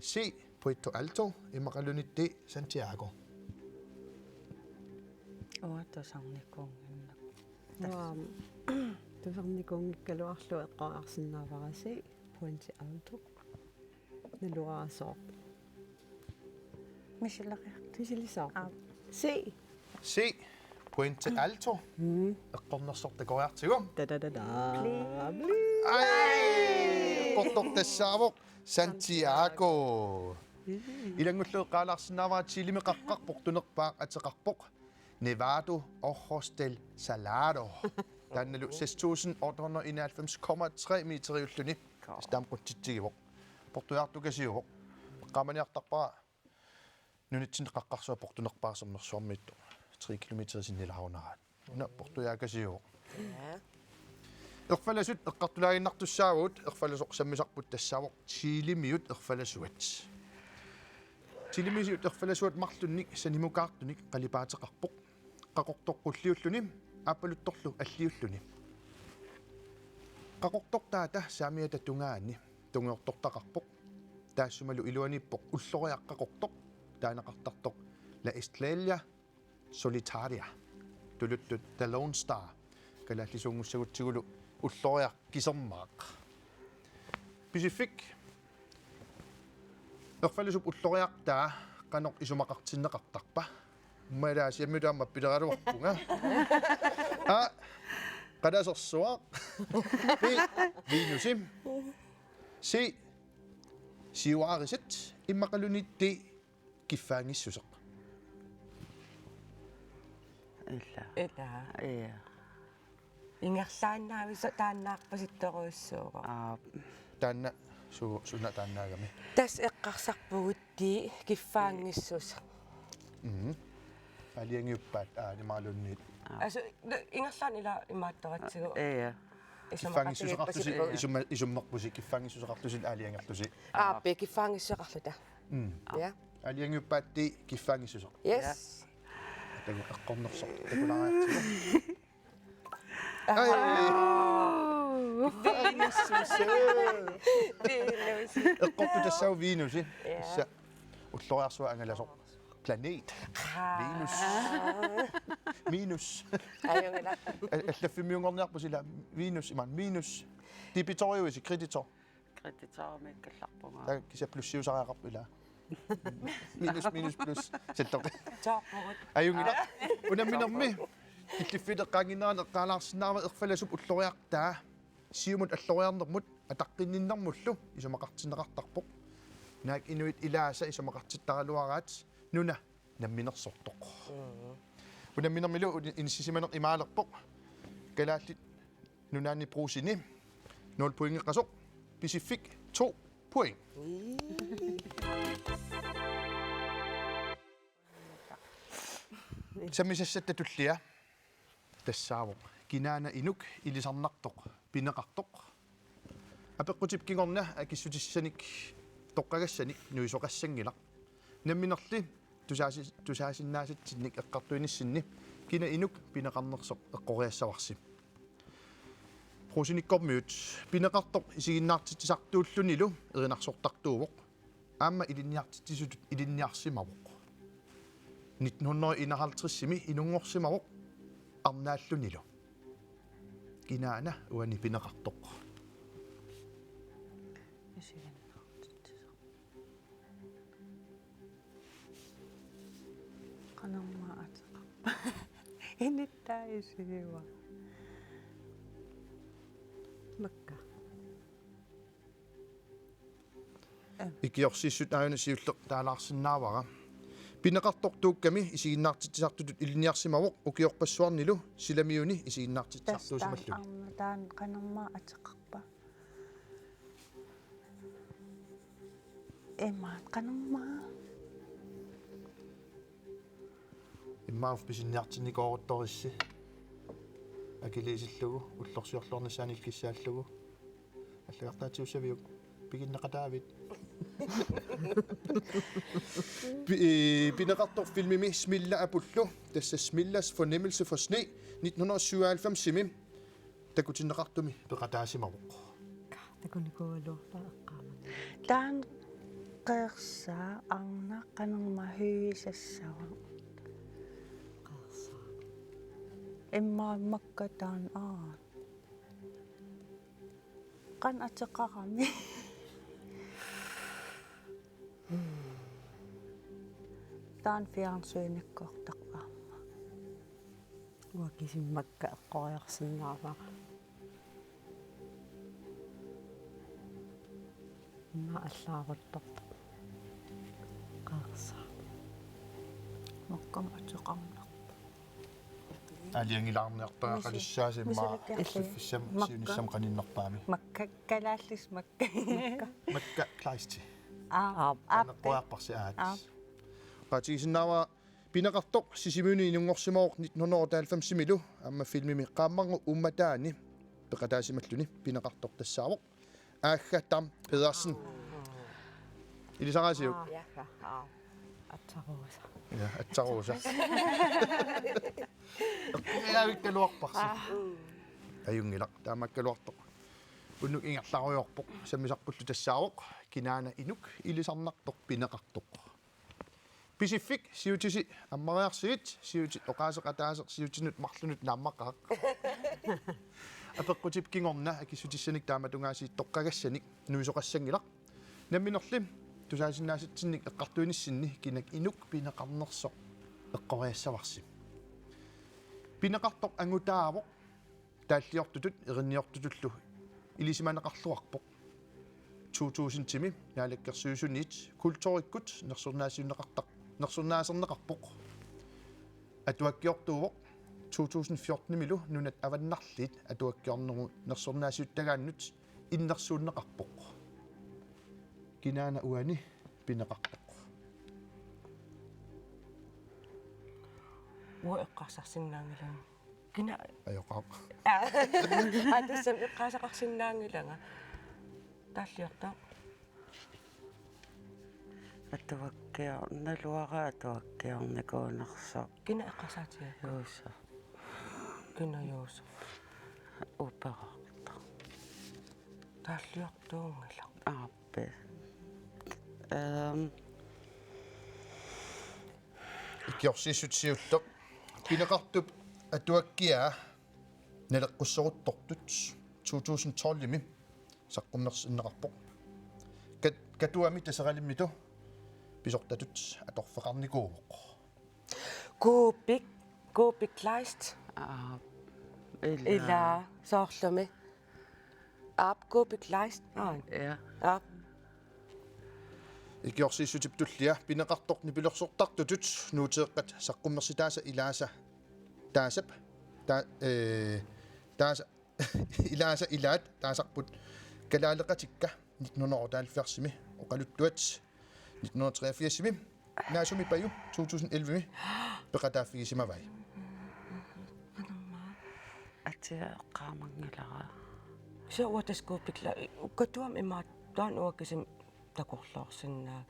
C. Puerto Alto immaqaluunniit D. Santiago. Uanga tusarnikuunnginnakku. Uanga tusarnikuunngikkaluarlugu eqqoriarsinnaavara C. Puente Alto. Naluara sooq. Misileqiartoq. Misilisooq. Aap. C. C. Puente Alto. Eqqornersoq takoriartigu. Da da da da. Ai! Eqqortoq tassaavoq Santiago. Ilanngullugu eqqaalaarsinnaavara Chilemi qaqqaq portunerpaaq ateqarpoq Nevado Ojos del Salado. Taannalu seks tusind otte hundrede enoghalvfems komma tre meteriulluni. Stamqutsitsigivoq. Portujaartukasiuvoq. Eqqaamaniartarpara nunatsinni qaqqarsuaq portunerpaaq Sermersuarmiittoq tre kilometer sinnilaarunaraat. Una portujaakasiuvoq. Ja. Erfalasut eqqartulaaginnartussaavugut, erfalasoq sammisarput tassaavoq Chilemiut erfalasuat. Chilemiut erfalasuat marlunnik sanimukaartunik qalipaateqarpoq. Qaqortoq qulliulluni, aappaluttorlu alliulluni. Qaqortortaata saamiata tungaani tungujortortaqarpoq. Taassumalu iluaniippoq ulloriaq qaqortoq, taaneqartartoq La Estrella Solitaria. Tuluttut The Lone Star. Kalaallisuunngussagutsigu ulloriaq kisermaaq. Pisiffik. Erfalasup ulloriartaa qanoq isumaqartinneqartarpa? Mala siammilu aamma pileraluarpunga. A. Qalasersuaq. B. Venusi. C. Siuarisit immaqaluunniit D. Kiffaanngissuseq. Ila. Ila. Ja. Ingerlaannaavisoq taannaarpasittorujussuuvoq. Aap. Taanna su-, suna taannaagami. Tassa eqqarsarpugut D, kiffaanngissuseq. Mhm. Aalajangiuppaat aanimaluunniit. Altså, ingerlaannaq ila imaattoratsigu. Ja. Kiffaanngissuseqarlusi Isumaqatigiippasit. isumma-, isummerpusi kiffaanngissuseqarlusi aalajangerlusi. Aap, kiffaanngissuseqarluta. Mm. Ja. Aalajangiuppaatsi kiffaanngissuseq. Yes. Taku eqqornersoq takulaariartigu. Ai. Venus. Venus. Eqqortutassaavoq Venusi. Ja. Tassa ulloriarsuaq angalasoq planet. Venus. Minus. Ajunngilaq. Al-, allaffimmiunngorniarpoq sila Venus imaan minus. Debitoriusi kreditor. Kreditorimik kallarpunga. Taava kisianni plussiusariaqarpoq ilaa. Minus, minus, plus. Salloqi. Taarpugut. Ajunngilaq. Unamminermi killiffiit eqqaannginneranni eqqaalaarsinnaavara erfalasup ulloriartaa siumut alloriarnermut ataqqinninnermullu isumaqartinneqartarpoq. Naak inuit ilaasa isumaqartittaraluaraat nuna namminersortoq. Unamminermilu uni-, inissisimaneq imaalerpoq. Kalaallit Nunaanni Brugseni nul pointeqasoq, Pisiffik to point. Sammisassatta tullia tassaavoq kinaana inuk ilisarnartoq pineqartoq. Apeqqutip kingorna akissutissanik toqqagassanik nuisoqassanngilaq. Namminerli tusaasi-, tusaasinnaassatsinnik eqqartuinissinni kina inuk pineqarnersoq eqqoriassavarsi. Brusenikkormiut pineqartoq isiginnaartitsisartuullunilu erinarsortartuuvoq. Aamma ilinniartitsisutut ilinniarsimavoq. Nitten hundrede enoghalvtredsimi inunngorsimavoq arnaallunilu. Kinaana uani pineqartoq? Isiginnaartitsisartoq. Qanormaa ateqarpa? Inuttaa isigivara. Makka. Ikiorsiissut aajuna siulleq taalaarsinnaavara. Pineqartoq tuukkami isiginnaartitsisartutut ilinniarsimavoq ukiorpassuarnilu silamiuni isiginnaartitsisartuusimalluni. Taanna qanormaa ateqarpa? Imaat qanormaa. Immaqa pisiniartinnikooruttorissi. Akiliisillugu, ullorsiorluarnissaanillu kissaallugu. Allagartaatigussaviuk, piginneqataavit. Pi-, ee, pineqartoq filmimi Smilla apullu, tassa Smillas fornemmelse for sne, nitten hundrede syvoghalvfemsimi. Takutinneqartumi peqataasimavoq. Takunikuugaluarpara eqqaamani. Taanna qeersaa arnaq qanormaa hyvisassava. Qeersaa. Immaqa makka taanna aat. Qanoq ateqarami. Taanna fjernsynikkoortarpoq aamma. Uanga kisimmakka eqqoriarsinnaavara. Immaqa allaaruttortoq. Qeersaa. Makkami ateqarnarpoq. Aalajangilaarniartariaqalissaasi immaqa. Misilakkiarlugit. Illiffissami siunissami qaninnerpaami. Makka kalaallisut makka. Makka Kleist. Aa, aap, aap. Aneqquarparsi aat. Aap. Oqaatigisinnaavara pineqartoq Sisimiuni inunngorsimavoq nitten hundrede otteoghalvfemsimilu aamma filmimi Qaammarngup uummataani peqataasimalluni pineqartoq tassaavoq Aagga Dam Pedersen. Ilisaraasiuk? Aa, ja, ja, aa. Atsaruusa. Ja, atsaruusa. Eqqoriaavikkaluarparsi. Aa. Ajunngilaq, taamaakkaluartoq. Unnuk ingerlarujoorpoq, sammisarpullu tassaavoq, kinaana inuk ilisarnartoq pineqartoq. Pisiffik, siutisi ammariarsigit, siutit oqaaseq ataaseq siutinut marlunut naammaqaaq. Apeqqutip kingorna akissutissanik taamatungaasiit toqqagassanik nuisoqassanngilaq. Namminerli tusaasinnaassatsinnik eqqartuinissinni kinak inuk pineqarnersoq eqqoriassavarsi. Pineqartoq angutaavoq taalliortutut erinniortutullu ilisimaneqarluarpoq. To tusindimi Naalakkersuisuniit kulturikkut nersornaasiunneqartaq-, nersornaaserneqarpoq. Atuakkiortuuvoq to tusind fjortenimilu nunat avannarliit atuakkiornerup nersornaasiuttagaannut innersuunneqarpoq. Kinaana uani pineqartoq? Uanga eqqarsarsinnaanngilanga. Kina? Ajoqaaq. Aa, tassami eqqaasaqarsinnaanngilanga. Taalliortoq. Atuakkior-, naluara atuakkiornikuunersoq. Kina eqqarsaatigaakka? Juusoq. Kina Juusoq? Operartoq. Taalliortuunngilaq. Aappi. Ehm. Ikiorsiissut siulleq. Pineqartup atuakkiaa naleqqusseruttortut to tusind tolv-imi saqqummersinneqarpoq. Kat-, Katuami Taseralimmitu pisortatut atorfeqarnikuuvoq. Kuupik, Kuupik Kleist. Aa, ila. Ila, soorlumi. Aap, Kuupik Kleist. Aa. Ja. Aap. Ikiorsiissutip tullia pineqartoq nipilersortartutut nuuteeqqat saqqummersitaasa ilaasa taasap ta-, ee, taasa ilaasa ilaat taasarput Kalaaleqatikka nitten hundrede otteoghalvfjerds-imi oqaluttuat nitten hundrede treogfirs-imi Naasumi Paju to tusind elleve-mi peqataaffigisimavai. Atia eqqaamanngilara. Kisianni uanga tassa Kuupik Kleist, Katuami imaattoq taanna uanga kisimik takorloorsinnaavara.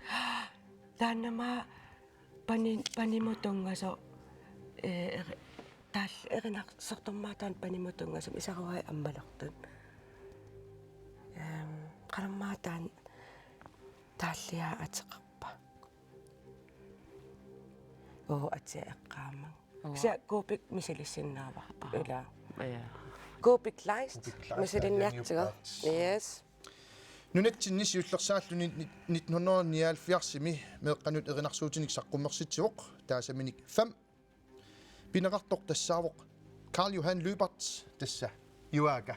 Taannami pani-, panimut tunngasoq, eh, eri-, taal-, erinarsortormaa taanna panimut tunngasumik isaruai ammalertut. Ehm, qanormaa taanna taalliaa ateqarpa? Oo, atia eqqaamanngilara. Oo. Kisianni Kuupik misilissinnaavarput. Aa. Ila. Ja. Kuupik Kleist. Kuupik Kleist, misiliniartigu. Yes. Nunatsinni siullersaalluni ni-, nitten hundrede nioghalvfjerds-imi meeqqanut erinarsuutinik saqqummersitsivoq, taasaminik fem. Pineqartoq tassaavoq Karl Johan Lyberth, tassa Juaaka.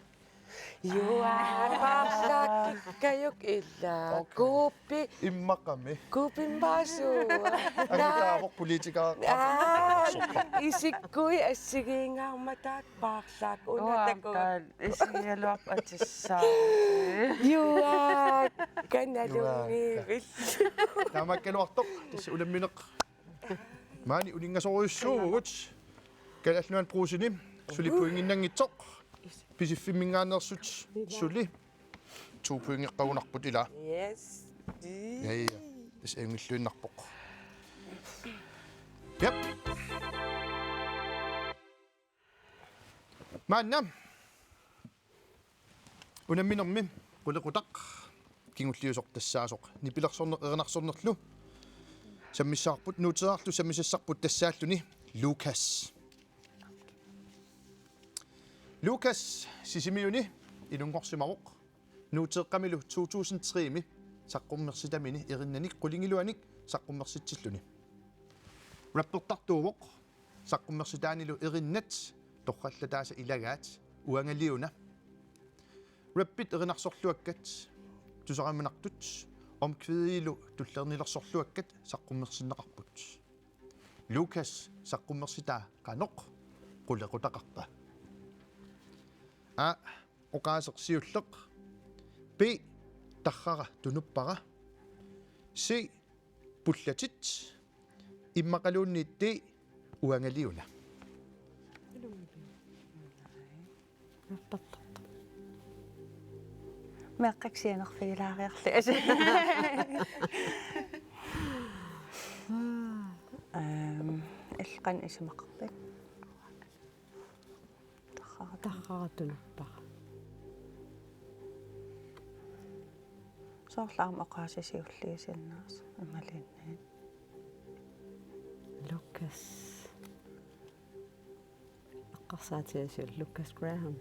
Juaaka, paarlaakkikkajuk ila. Okay. Kuupi. Immaqami. Kuupimmaasuu. Angutaavoq politiker. Aa, isikkui assigiinngaarmataat paarlaakka. Una takuuk. Isigigaluarpoq atissaa. Juaaka nalunngivillugu. Juaaka. Taamaakkaluartoq, tassa unammineq maani uninngasorujussuuvugut. Kalaallit Nunaanni Brugseni suli pointinnanngitsoq. Pisiffimminngaanneersut suli to pointeqqagunarput ila. Yes. Ja, ja. Tassa ajunngilluinnarpoq. Jep. Maanna. Unamminermi qulequtaq kingulliusoq tassaasoq nipilersorneq erinarsornerlu sammissavarput, nuuteerarlu sammisassarput tassaalluni Lukas. Lukas Sisimiuni inunngorsimavoq. Nuuteeqqamilu to tusind tre-mi saqqummersitamini erinnanik qulingiluanik saqqummersitsilluni. Rappertartuuvoq, saqqummersitaanilu erinnat torrallataasa ilagaat Uangaliuna. Rappit erinarsorluakkat tusaraamanartut omkvædilu tulleriilersorluakkat saqqummersinneqarput. Lukas saqqummersitaa qanoq qulequtaqarpa? A. Oqaaseq siulleq. B. Tarrara tunuppara. C. Pullatit. Immaqaluunniit D. Uangaliuna. Meeqqat sianerfigilaariarli. Ehm, illit qanoq isumaqarpit? Tarrara. Tarrara tunuppara. Soorlu aamma oqaaseq siulliusinnaasoq imaluunniit. Lukas. Eqqarsaatigalugu Lukas Graham.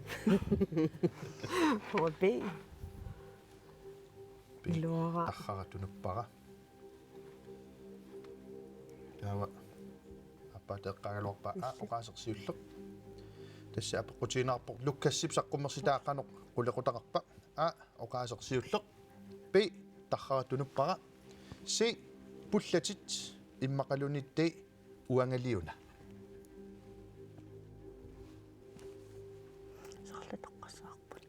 Uanga B. B. Iluara. Tarrara tunuppara. Taava. Aappaa eqqaagaluarpaa. A. Oqaaseq siulleq. Tassa apeqqutigiinnarpoq Lukasip saqqummersitaa qanoq qulequtaqarpa. A. Oqaaseq siulleq. B. Tarrara tunuppara. C. Pullatit. Immaqaluunniit D. Uangaliuna. Soorlu toqqassavarput.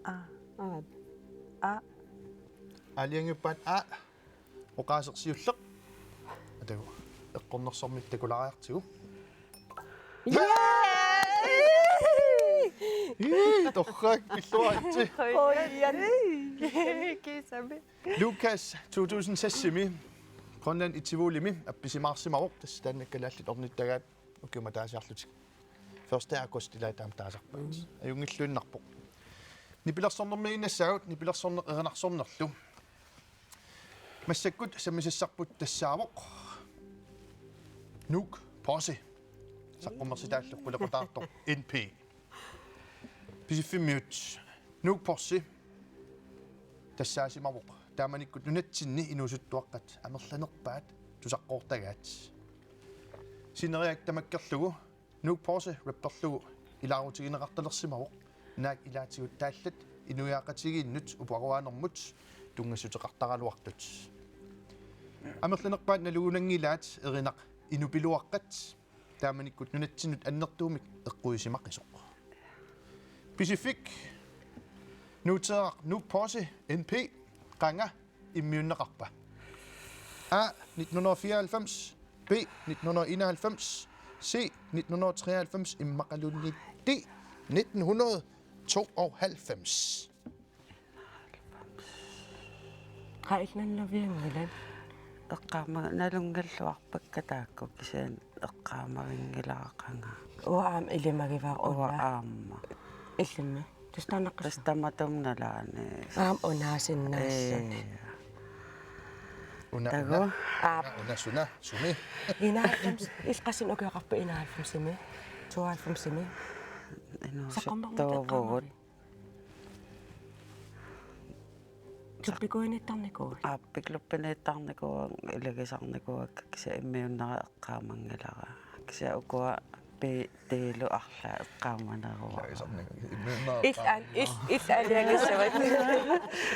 A. A. A. Aalajangiuppaat A. Oqaaseq siulleq. Atagu. Eqqornersormik takulaariartigu. Yay! Ii, torrak, pilluaritsi. Qojan. Kiisami. Lukas to tusind seks-imi Grønland i Tivolimi appisimaarsimavoq, tassa taanna kalaallit ornittagaat ukiumataasiarlutik. Første august ilaat taama taasarpaat. Ajunngilluinnarpoq. Nipilersornermiinnassaagut, nipilersorneq erinarsornerlu. Massakkut sammisassarput tassaavoq Nuuk Posse. Saqqummersitaallu qulequtaartoq N P. Pisiffimmiut Nuuk Posse tassaasimavoq taamanikkut nunatsinni inuusuttuaqqat amerlanerpaat tusaqqoortagaat. Sineriak tamakkerlugu Nuuk Posse rapperlugu ilaarutigineqartalersimavoq, naak ilaatigut taallat inuiaqatigiinnut uparuaanermut tunngassuteqartaraluartut. Amerlanerpaat nalugunanngilaat erinaq inupiluaqqat, taamanikkut nunatsinnut annertuumik eqquisimaqisoq. Pisiffik: Nuuteeraq Nuuk Posse N P, qanga immiunneqarpa? A nitten hundrede og fireoghalvfems, B nitten hundrede og enoghalvfems, C nitten hundrede og treoghalvfems immaqaluunniit D nitten hundrede og tooghalvfems. Qaa, illit nalunavianngilat? Eqqaama-, nalunngilluarpakka taakku, kisianni eqqaamavinngilara qanga. Uanga aamma ilimagivara. Uanga Una. Aamma. Illimmi? Tassa taannaqqis. Tassa tamatuma nalaani. Aamma unaasinnaassaaq. Ee. Una, Tagu. Una, Aap. Una, una suna, sumi? Enoghalvfems, illit qassinik ukioqarpa enoghalvfemsimi? Tooghalvfemsimi? Saqqummermut Inuusuttuuvugut. eqqaamavit? Klubbikuiniittarnikuuit? Aap, klubbiniittarnikuuakka, ilagisarnikuuakka, kisianni immiunnera eqqaamanngilara. Kisianni ukua B-, D-lu arlaat eqqaamaneruara. Ilagisarnikuuakka. Immiunnera Illit aal-, illit, illit aalajangissavat.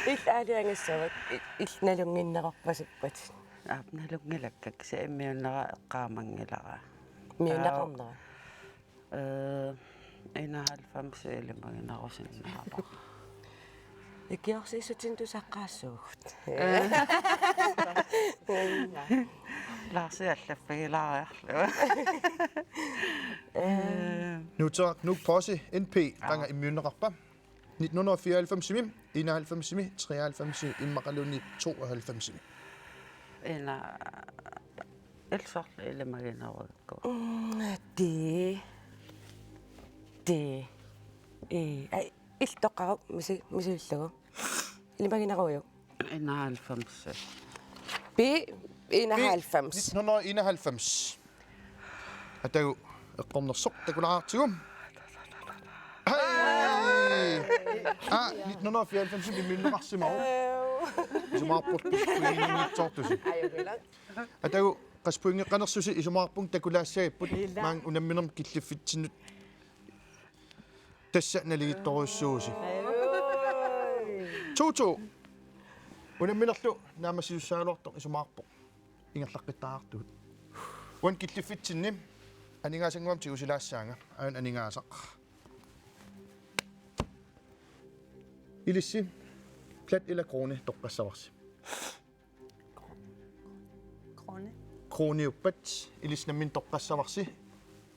Illit aalajangissavat. Illit nalunnginnerorpasippat. Aap, nalunngilakka, kisianni immiunnera eqqaamanngilara. Immiunneqarnera. Ee, enoghalvfems ilimaginerusinnaavara. Ikiorsiissutinik tusaqqaassuugut. Larsi allappigilaariarlugu. Nuuteeraq Nuuk Posse N P, qanga immiunneqarpa? Nitten hundrede og fireoghalvfemsimi, enoghalvfemsimi, treoghalvfemsimi immaqaluunniit tooghalvfemsimi. Ina ilsorlu ilimaginerukku. Mm, D. D. E. Ai, illit toqqaruit misi-, misiullugu. Ilimaginerujuk? Enoghalvfems. B, enoghalvfems. Nitten hundrede og enoghalvfems. Atagu eqqornersoq takulaartigu. Hej! A nitten hundrede og fireoghalvfems immiunneqarsimavoq. Isumaqarpunga pointinnitsoortusi. Atagu qassit pointeqarnersusi isumaqarpunga takulaassagipput, maanga unamminermi killiffitsinnut tassa naligiittorujussuuvusi. To to. Unamminerlu naammassisussagaluartoq isumaqarpoq ingerlaqqittariaqartugut. Uani killiffitsinni aningaasannguamik tigusilaassaanga, aana aningaasaq. Ilissi plat eller krone toqqassavarsi? Krone. Kroniuppat ilissi nammineq toqqassavarsi,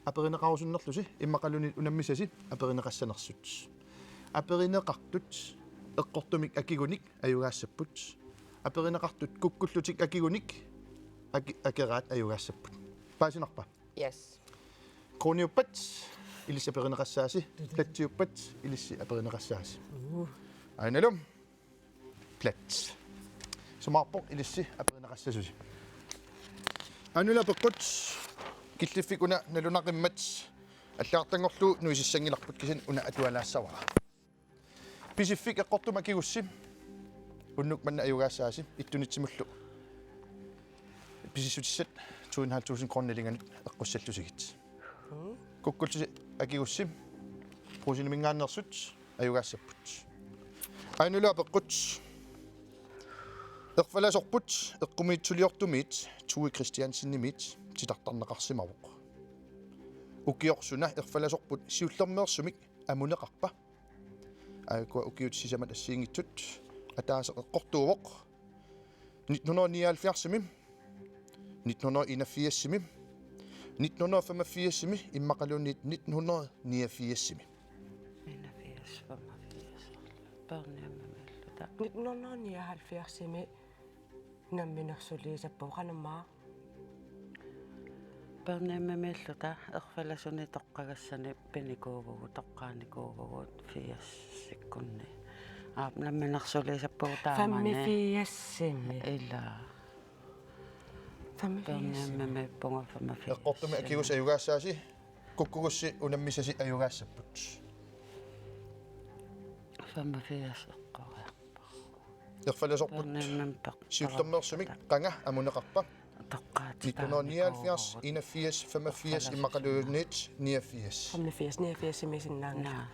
aperineqarusunnerlusi immaqaluunniit unammisasi aperineqassanersut. Aperineqartut eqqortumik akigunik ajugaassapput. Aperineqartut kukkullutik akigunik aki-, akeraat ajugaassapput. Paasinarpa? Yes. Kroniuppat ilissi aperineqassaasi, platsiuppat ilissi aperineqassaasi. Aanalu. Plat. Isumaqarpoq ilissi aperineqassasusi. Aana apeqqut, killiffik una nalunaqimmat allagartanngorlugu nuisissanngilarput, kisianni una atualaassavara. Pisiffik eqqortumik akigussi unnuk manna ajugaassaasi, ittunitsimullu pisissutissat to en halv tusind kroner nalinganut eqqussallusigit. Kukkullusi akigussi Brugseniminngaanneersut ajugaassapput. Aana apeqqut: Erfalasorput eqqumiitsuliortumiit Tue Christiansenimiit titartarneqarsimavoq. Ukioq suna erfalasorput siullermeersumik amuneqarpa? Aajuku ukiut sisamat assigiinngitsut. Ataaseq eqqortuuvoq nitten hundrede nioghalvfjerdsimi, nitten hundrede enogfirsimi, nitten hundrede femogfirsimi immaqaluunniit nitten hundrede niogfirsimi. femogfirs. Børnehjemimiilluta. Nitten hundrede nioghalvfjerdsimi namminersuliisappugut, qanormaa? Børnehjemimiilluta erfalasunik toqqagassani pinikuuvugut, toqqaanikuuvugut firsikkunni. Aap, namminersuliisappugut taamani. Femogfirsimi. Ilaa. Femogfirsimi. Børnehjemimiippunga femogfirs. Eqqortumik akigussi ajugaassaasi, kukkugussi unammisasi ajugaassapput. Femogfirs eqqoriarpara. Erfalasorput. Børnehjemimik pe-, siullermeersumik qanga amuneqarpa? Toqqaatitaanikuuvugut. Nitten hundrede nioghalvfjerds, enogfirs, femogfirs, immaqaluunniit niogfirs. Femogfirs, niogfirsimiisinnaanngilaq. Naa.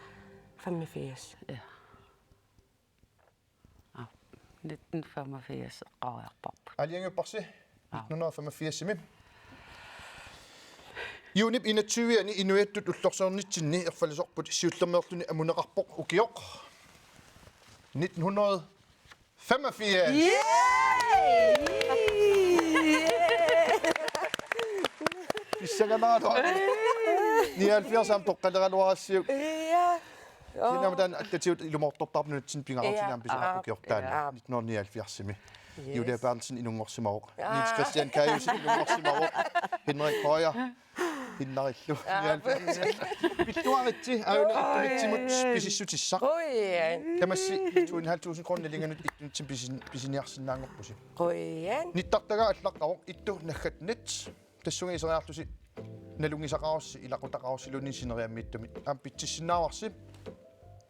Femogfirs. Ja. Aa, nitten femogfirs eqqoriarparput. Aalajangiupparsi? Aa. Nitten hundrede femogfirsimi. Juunip enogtyve-ani inuiattut ullorsiornitsinni erfalasorput siullermeerluni amuneqarpoq ukioq. Nitten hundrede femogfirs. Yay! Pissanganaraluaq. Nioghalvfjerds aamma toqqaleraluarassiuk. Ja. Kisianni aamma taanna allatigut ilumoortortarpoq nunatsinni pingaarutinik aamma pisariaqarpoq ukioq taanna. Ja. Nitten hundrede nioghalvfjerdsimi. Yes. Julia Berthelsen inunngorsimavoq. Ja. Niels Christian Kajussen inunngorsimavoq. Henrik Høyer. Hinnarillu. Ja. Nioghalvfjerds. Pilluaritsi, aajuna. Oi, ittumik oi. Pisissutissaq. Oi. Tamassi to en halv tusind kroner nalinganut ittunik pisin-, pisiniarsinnaanngorpusi. Oi. Nittartagaa allaqqavoq, ittu naggatnit. Tassunga iseriarlusi nalunngisaqarussi, ilaqutaqarussiluunniit sineriammiittumik. Aamma pitsissinnaavarsi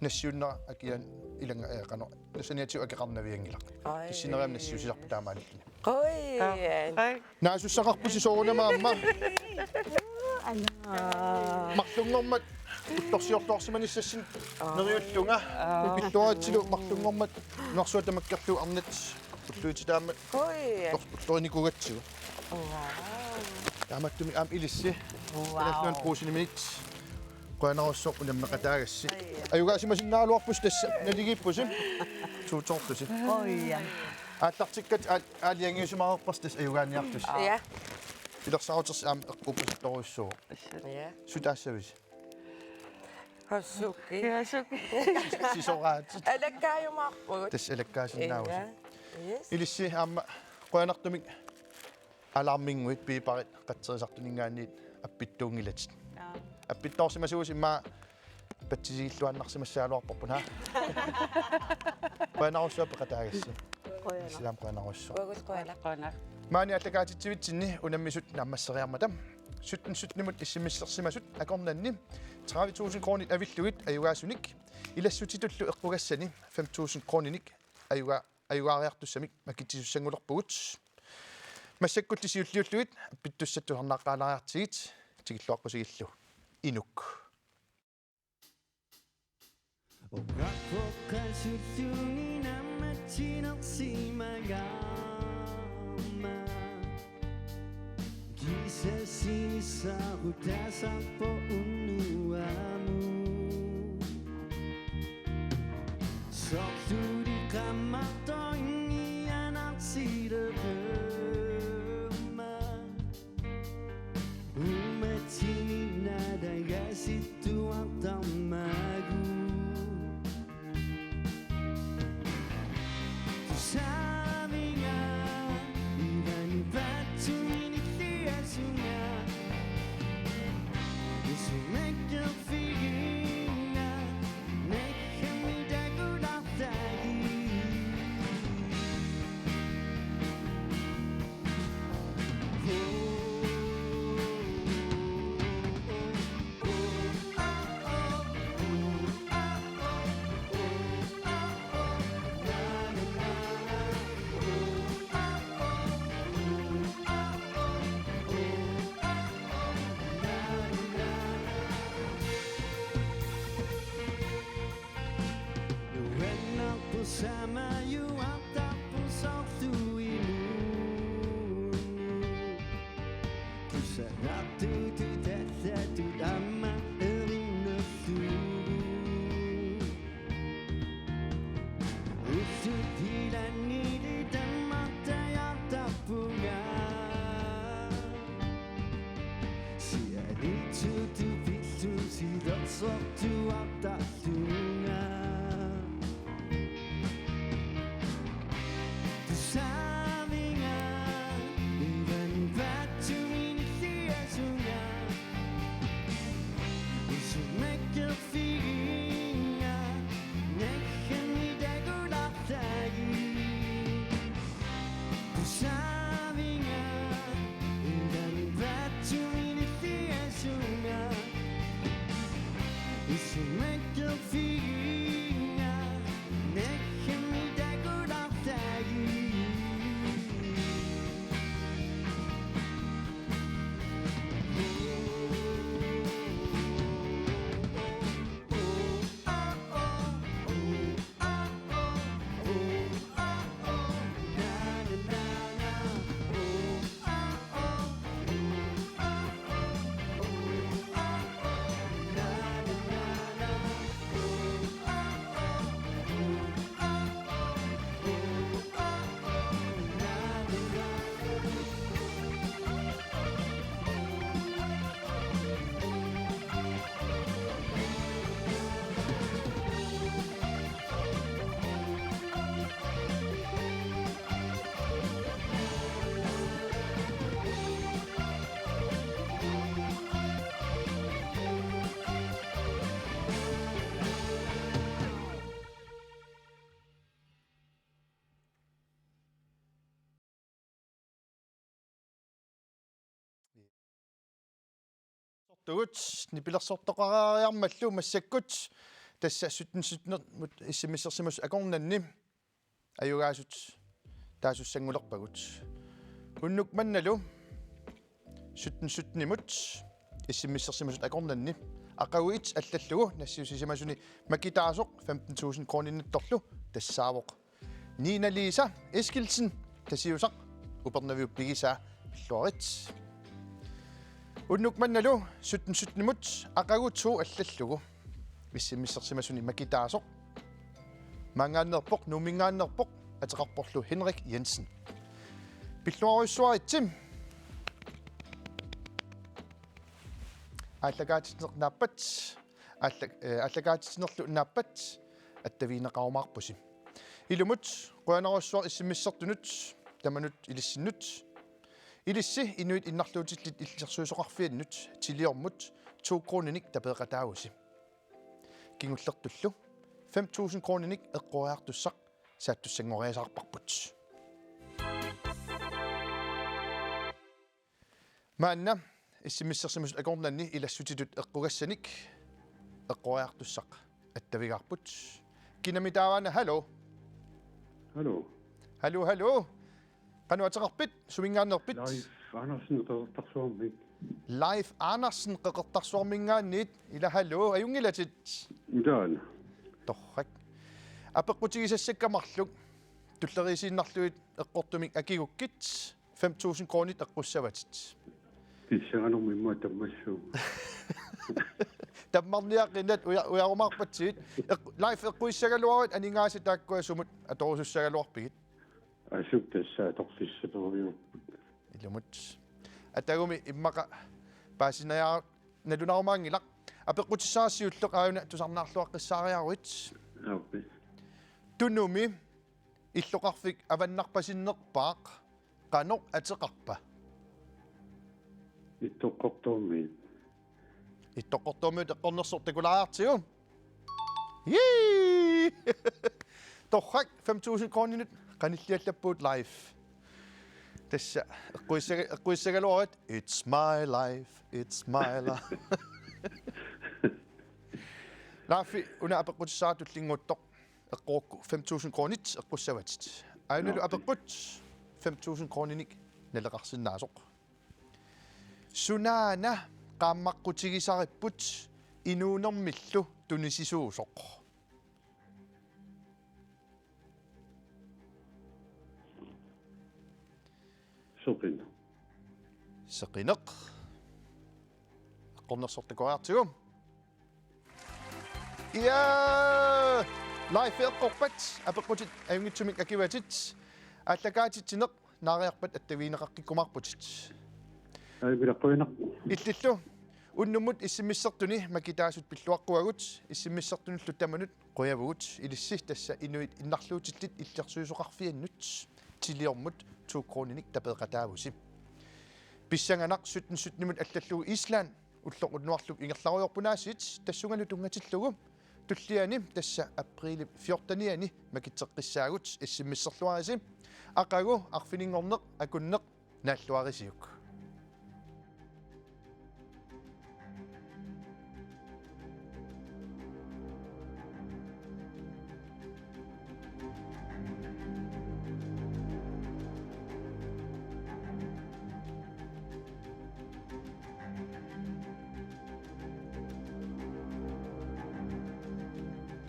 nassiunnera akian ilanga, eh, qanoq. Saniatigut akeqarnavianngilaq. Ai. Tassa sineriammi nassiussisarput taamaalilluni. Oi. Ai. Naasussaqarpusi soorunami aamma. Anna. Marlunngormat ullorsiortoorsimanissassinnik neriullunga. Aa. Pilluaritsilu marlunngormat nunarsuaq tamakkerlugu arnat ulluitsitaammat. Oi. Tor-, tornikuugatsigu. Wow. Taamaattumik aamma ilissi. Wow. Kalaallit Nunaanni Brugsenimiit. Qujanarsuaq unammeqataagassi. Oi. Ajugaasimasinnaagaluarpusi tassa naligiippusi. Tuutoortusi. Oi. Aallartikkatit aal-, aalajangiusimareerparsi tassa ajugaaniartusi. Ja. Pilersaarutersi aamma eqquuppasittorujussuuvoq. Ja. Suut taassavisi? Hasuki. Ja, hasuki. Sisoraat. Alakkaajumaarpugut. Tassa alakkaasinnaavasi. Ja. Yes. Ilissi aamma qujanartumik alarminnguit piiparit qatserisartuninngaanniit appittuunngilatit. Jaa. Appittoorsimasuusi immaqa patsisigilluinnarsimassagaluarparput, haa? Qujanarsuaq peqataagassi. Qujanaq. Issilaam qujanarsuaq. Uagut qujanaq. Qujanaq. Maani aallakaatitsivitsinni unammisut naammasseriarmata. Sytten sytten-imut S M S-ersimasut akornanni tredive tusind kronit avillugit ajugaasunik. Ilassutitullu eqqugassani fem tusind kroninik ajuga-, ajugaariartussamik makitsisussanngulerpugut. Massakkulli siulliullugit appittussat tusarnaaqqaalaariartigit, tikilluaqqusigillu. Inuk. Oqarpoq qasulluunniit naammassinersimagaarmat. Kiisa sinissaarutaasarpoq unnuamut. Soorlu qaammartoq ingianarsilereermat. Uummatsinnit naalagaasittuartarmagu. Tusaaviga, ilani paatsuunilliasunga. Isumakkerfigiinga, naggami takulartagi. Tugut nipilersortoqariarmallu massakkut tassa sytten sytten-imut S M S-ersimasut akornanni ajugaasut taasussanngulerpagut. Unnuk mannalu sytten sytten-imut S M S-ersimasut akornanni aqagu et allallugu nassiussisimasuni makitaasoq femten tusind kroninnattorlu tassaavoq Nina Lisa Eskildsen, Tasiusaq, Upernaviup pigisaa, pilluarit. Unnuk mannalu sytten sytten-imut aqagu to allallugu S M S-ersimasuni makitaasoq maanngaanneerpoq, Nuumminngaanneerpoq, ateqarporlu Henrik Jensen. Pilluarujussuaritsi. Aallakaatitsineq naappat, aalla-, eh, aallakaatitsinerlu naappat attavigineqarumaarpusi. Ilumut qujanarsuaq S M S-ertunut tamanut ilissinnut. Ilissi inuit innarluutillit illersuisoqarfiannut tiliormut to kroninik tapeeqataavusi. Kingullertullu fem tusind kroninik eqqoriartussaq saattussanngoriasaarparput. Maanna S M S-ersimasut akornanni ilassutitut eqqugassanik eqqoriartussaq attavigaarput. Kinami taavaana, hallo. Hallo. Hallo, hallo. Qanoq ateqarpit, suminngaanneerpit? Leif Andersen Qeqertarsuarmik. Leif Andersen Qeqertarsuarminngaanniit, ila hallo, ajunngilatit? Taanna. Torrak. Apeqqutigisassakka marluk, tulleriisiinnarlugit eqqortumik akigukkit, fem tusind kronit eqqussavatit. Pissanganarmi immaqa tammassuu. Tammarniaqinnat uja-, ujarumaarpatsigit. Eq-, Leif eqquissagaluarit aningaasat taakkua sumut atorusussagaluarpigit? Asuk tassa atorfissaqarujuupput. Ilumut. Atagumi immaqa paasiniarit nalunarumaanngilaq. Apeqqutissara siulleq aajuna tusarnaarluaqqissaariaruit. Aappi. Tunumi illoqarfik avannarpasinnerpaaq qanoq ateqarpa? Ittoqqortoormiit. Ittoqqortoormiit eqqornersoq takulaariartigu. Jii! Torrak, fem tusind kroninut qanilliallappugut Leif. Tassa eqquissaga-, eqquissagaluarit, it's my life, it's my life. Leif, una apeqqutissara tullinnguuttoq eqqorukku fem tusind kronit eqqussavatit. Aajuna Nå. Apeqqut fem tusind kroninik naleqarsinnaasoq. Sunaana qaammaqqutigisaripput inuunermillu tunisisuusoq? Seqineq. Seqineq. Eqqornersoq takulaariartigu. Ja! Leif eqqorpat, apeqqutit ajunngitsumik akivatit. Aallakaatitsineq naariarpat attavigineqaqqikkumaarputit. Ai, pila qujanaq. Illillu. Unnummut S M S-ertuni makitaasut pilluaqquagut, S M S-ertunullu tamanut qujavugut, ilissi tassa inuit innarluutillit illersuisoqarfiannut tiliormut to kroninik tapeeqataavusi. Pissanganaq sytten sytten-imut allallugu Island ulloq unnuarlu ingerlarujoorput aasiit tassungalu tunngatillugu. Tulliani tassa aprilip fjorteniani makitseqqissaagut, S M S-erluarisi. Aqagu arfininngorneq akunneq naalluarisiuk.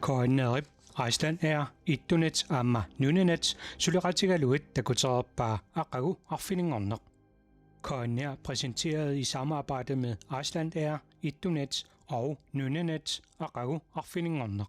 KNR-ip, Icelandair, Ettunet aamma Nunanet suleqatigalugit takutereerpaa aqagu arfininngorneq. KNR præsenteret i samarbejde med Icelandair, Ettunet og Nunanet, aqagu arfininngorneq.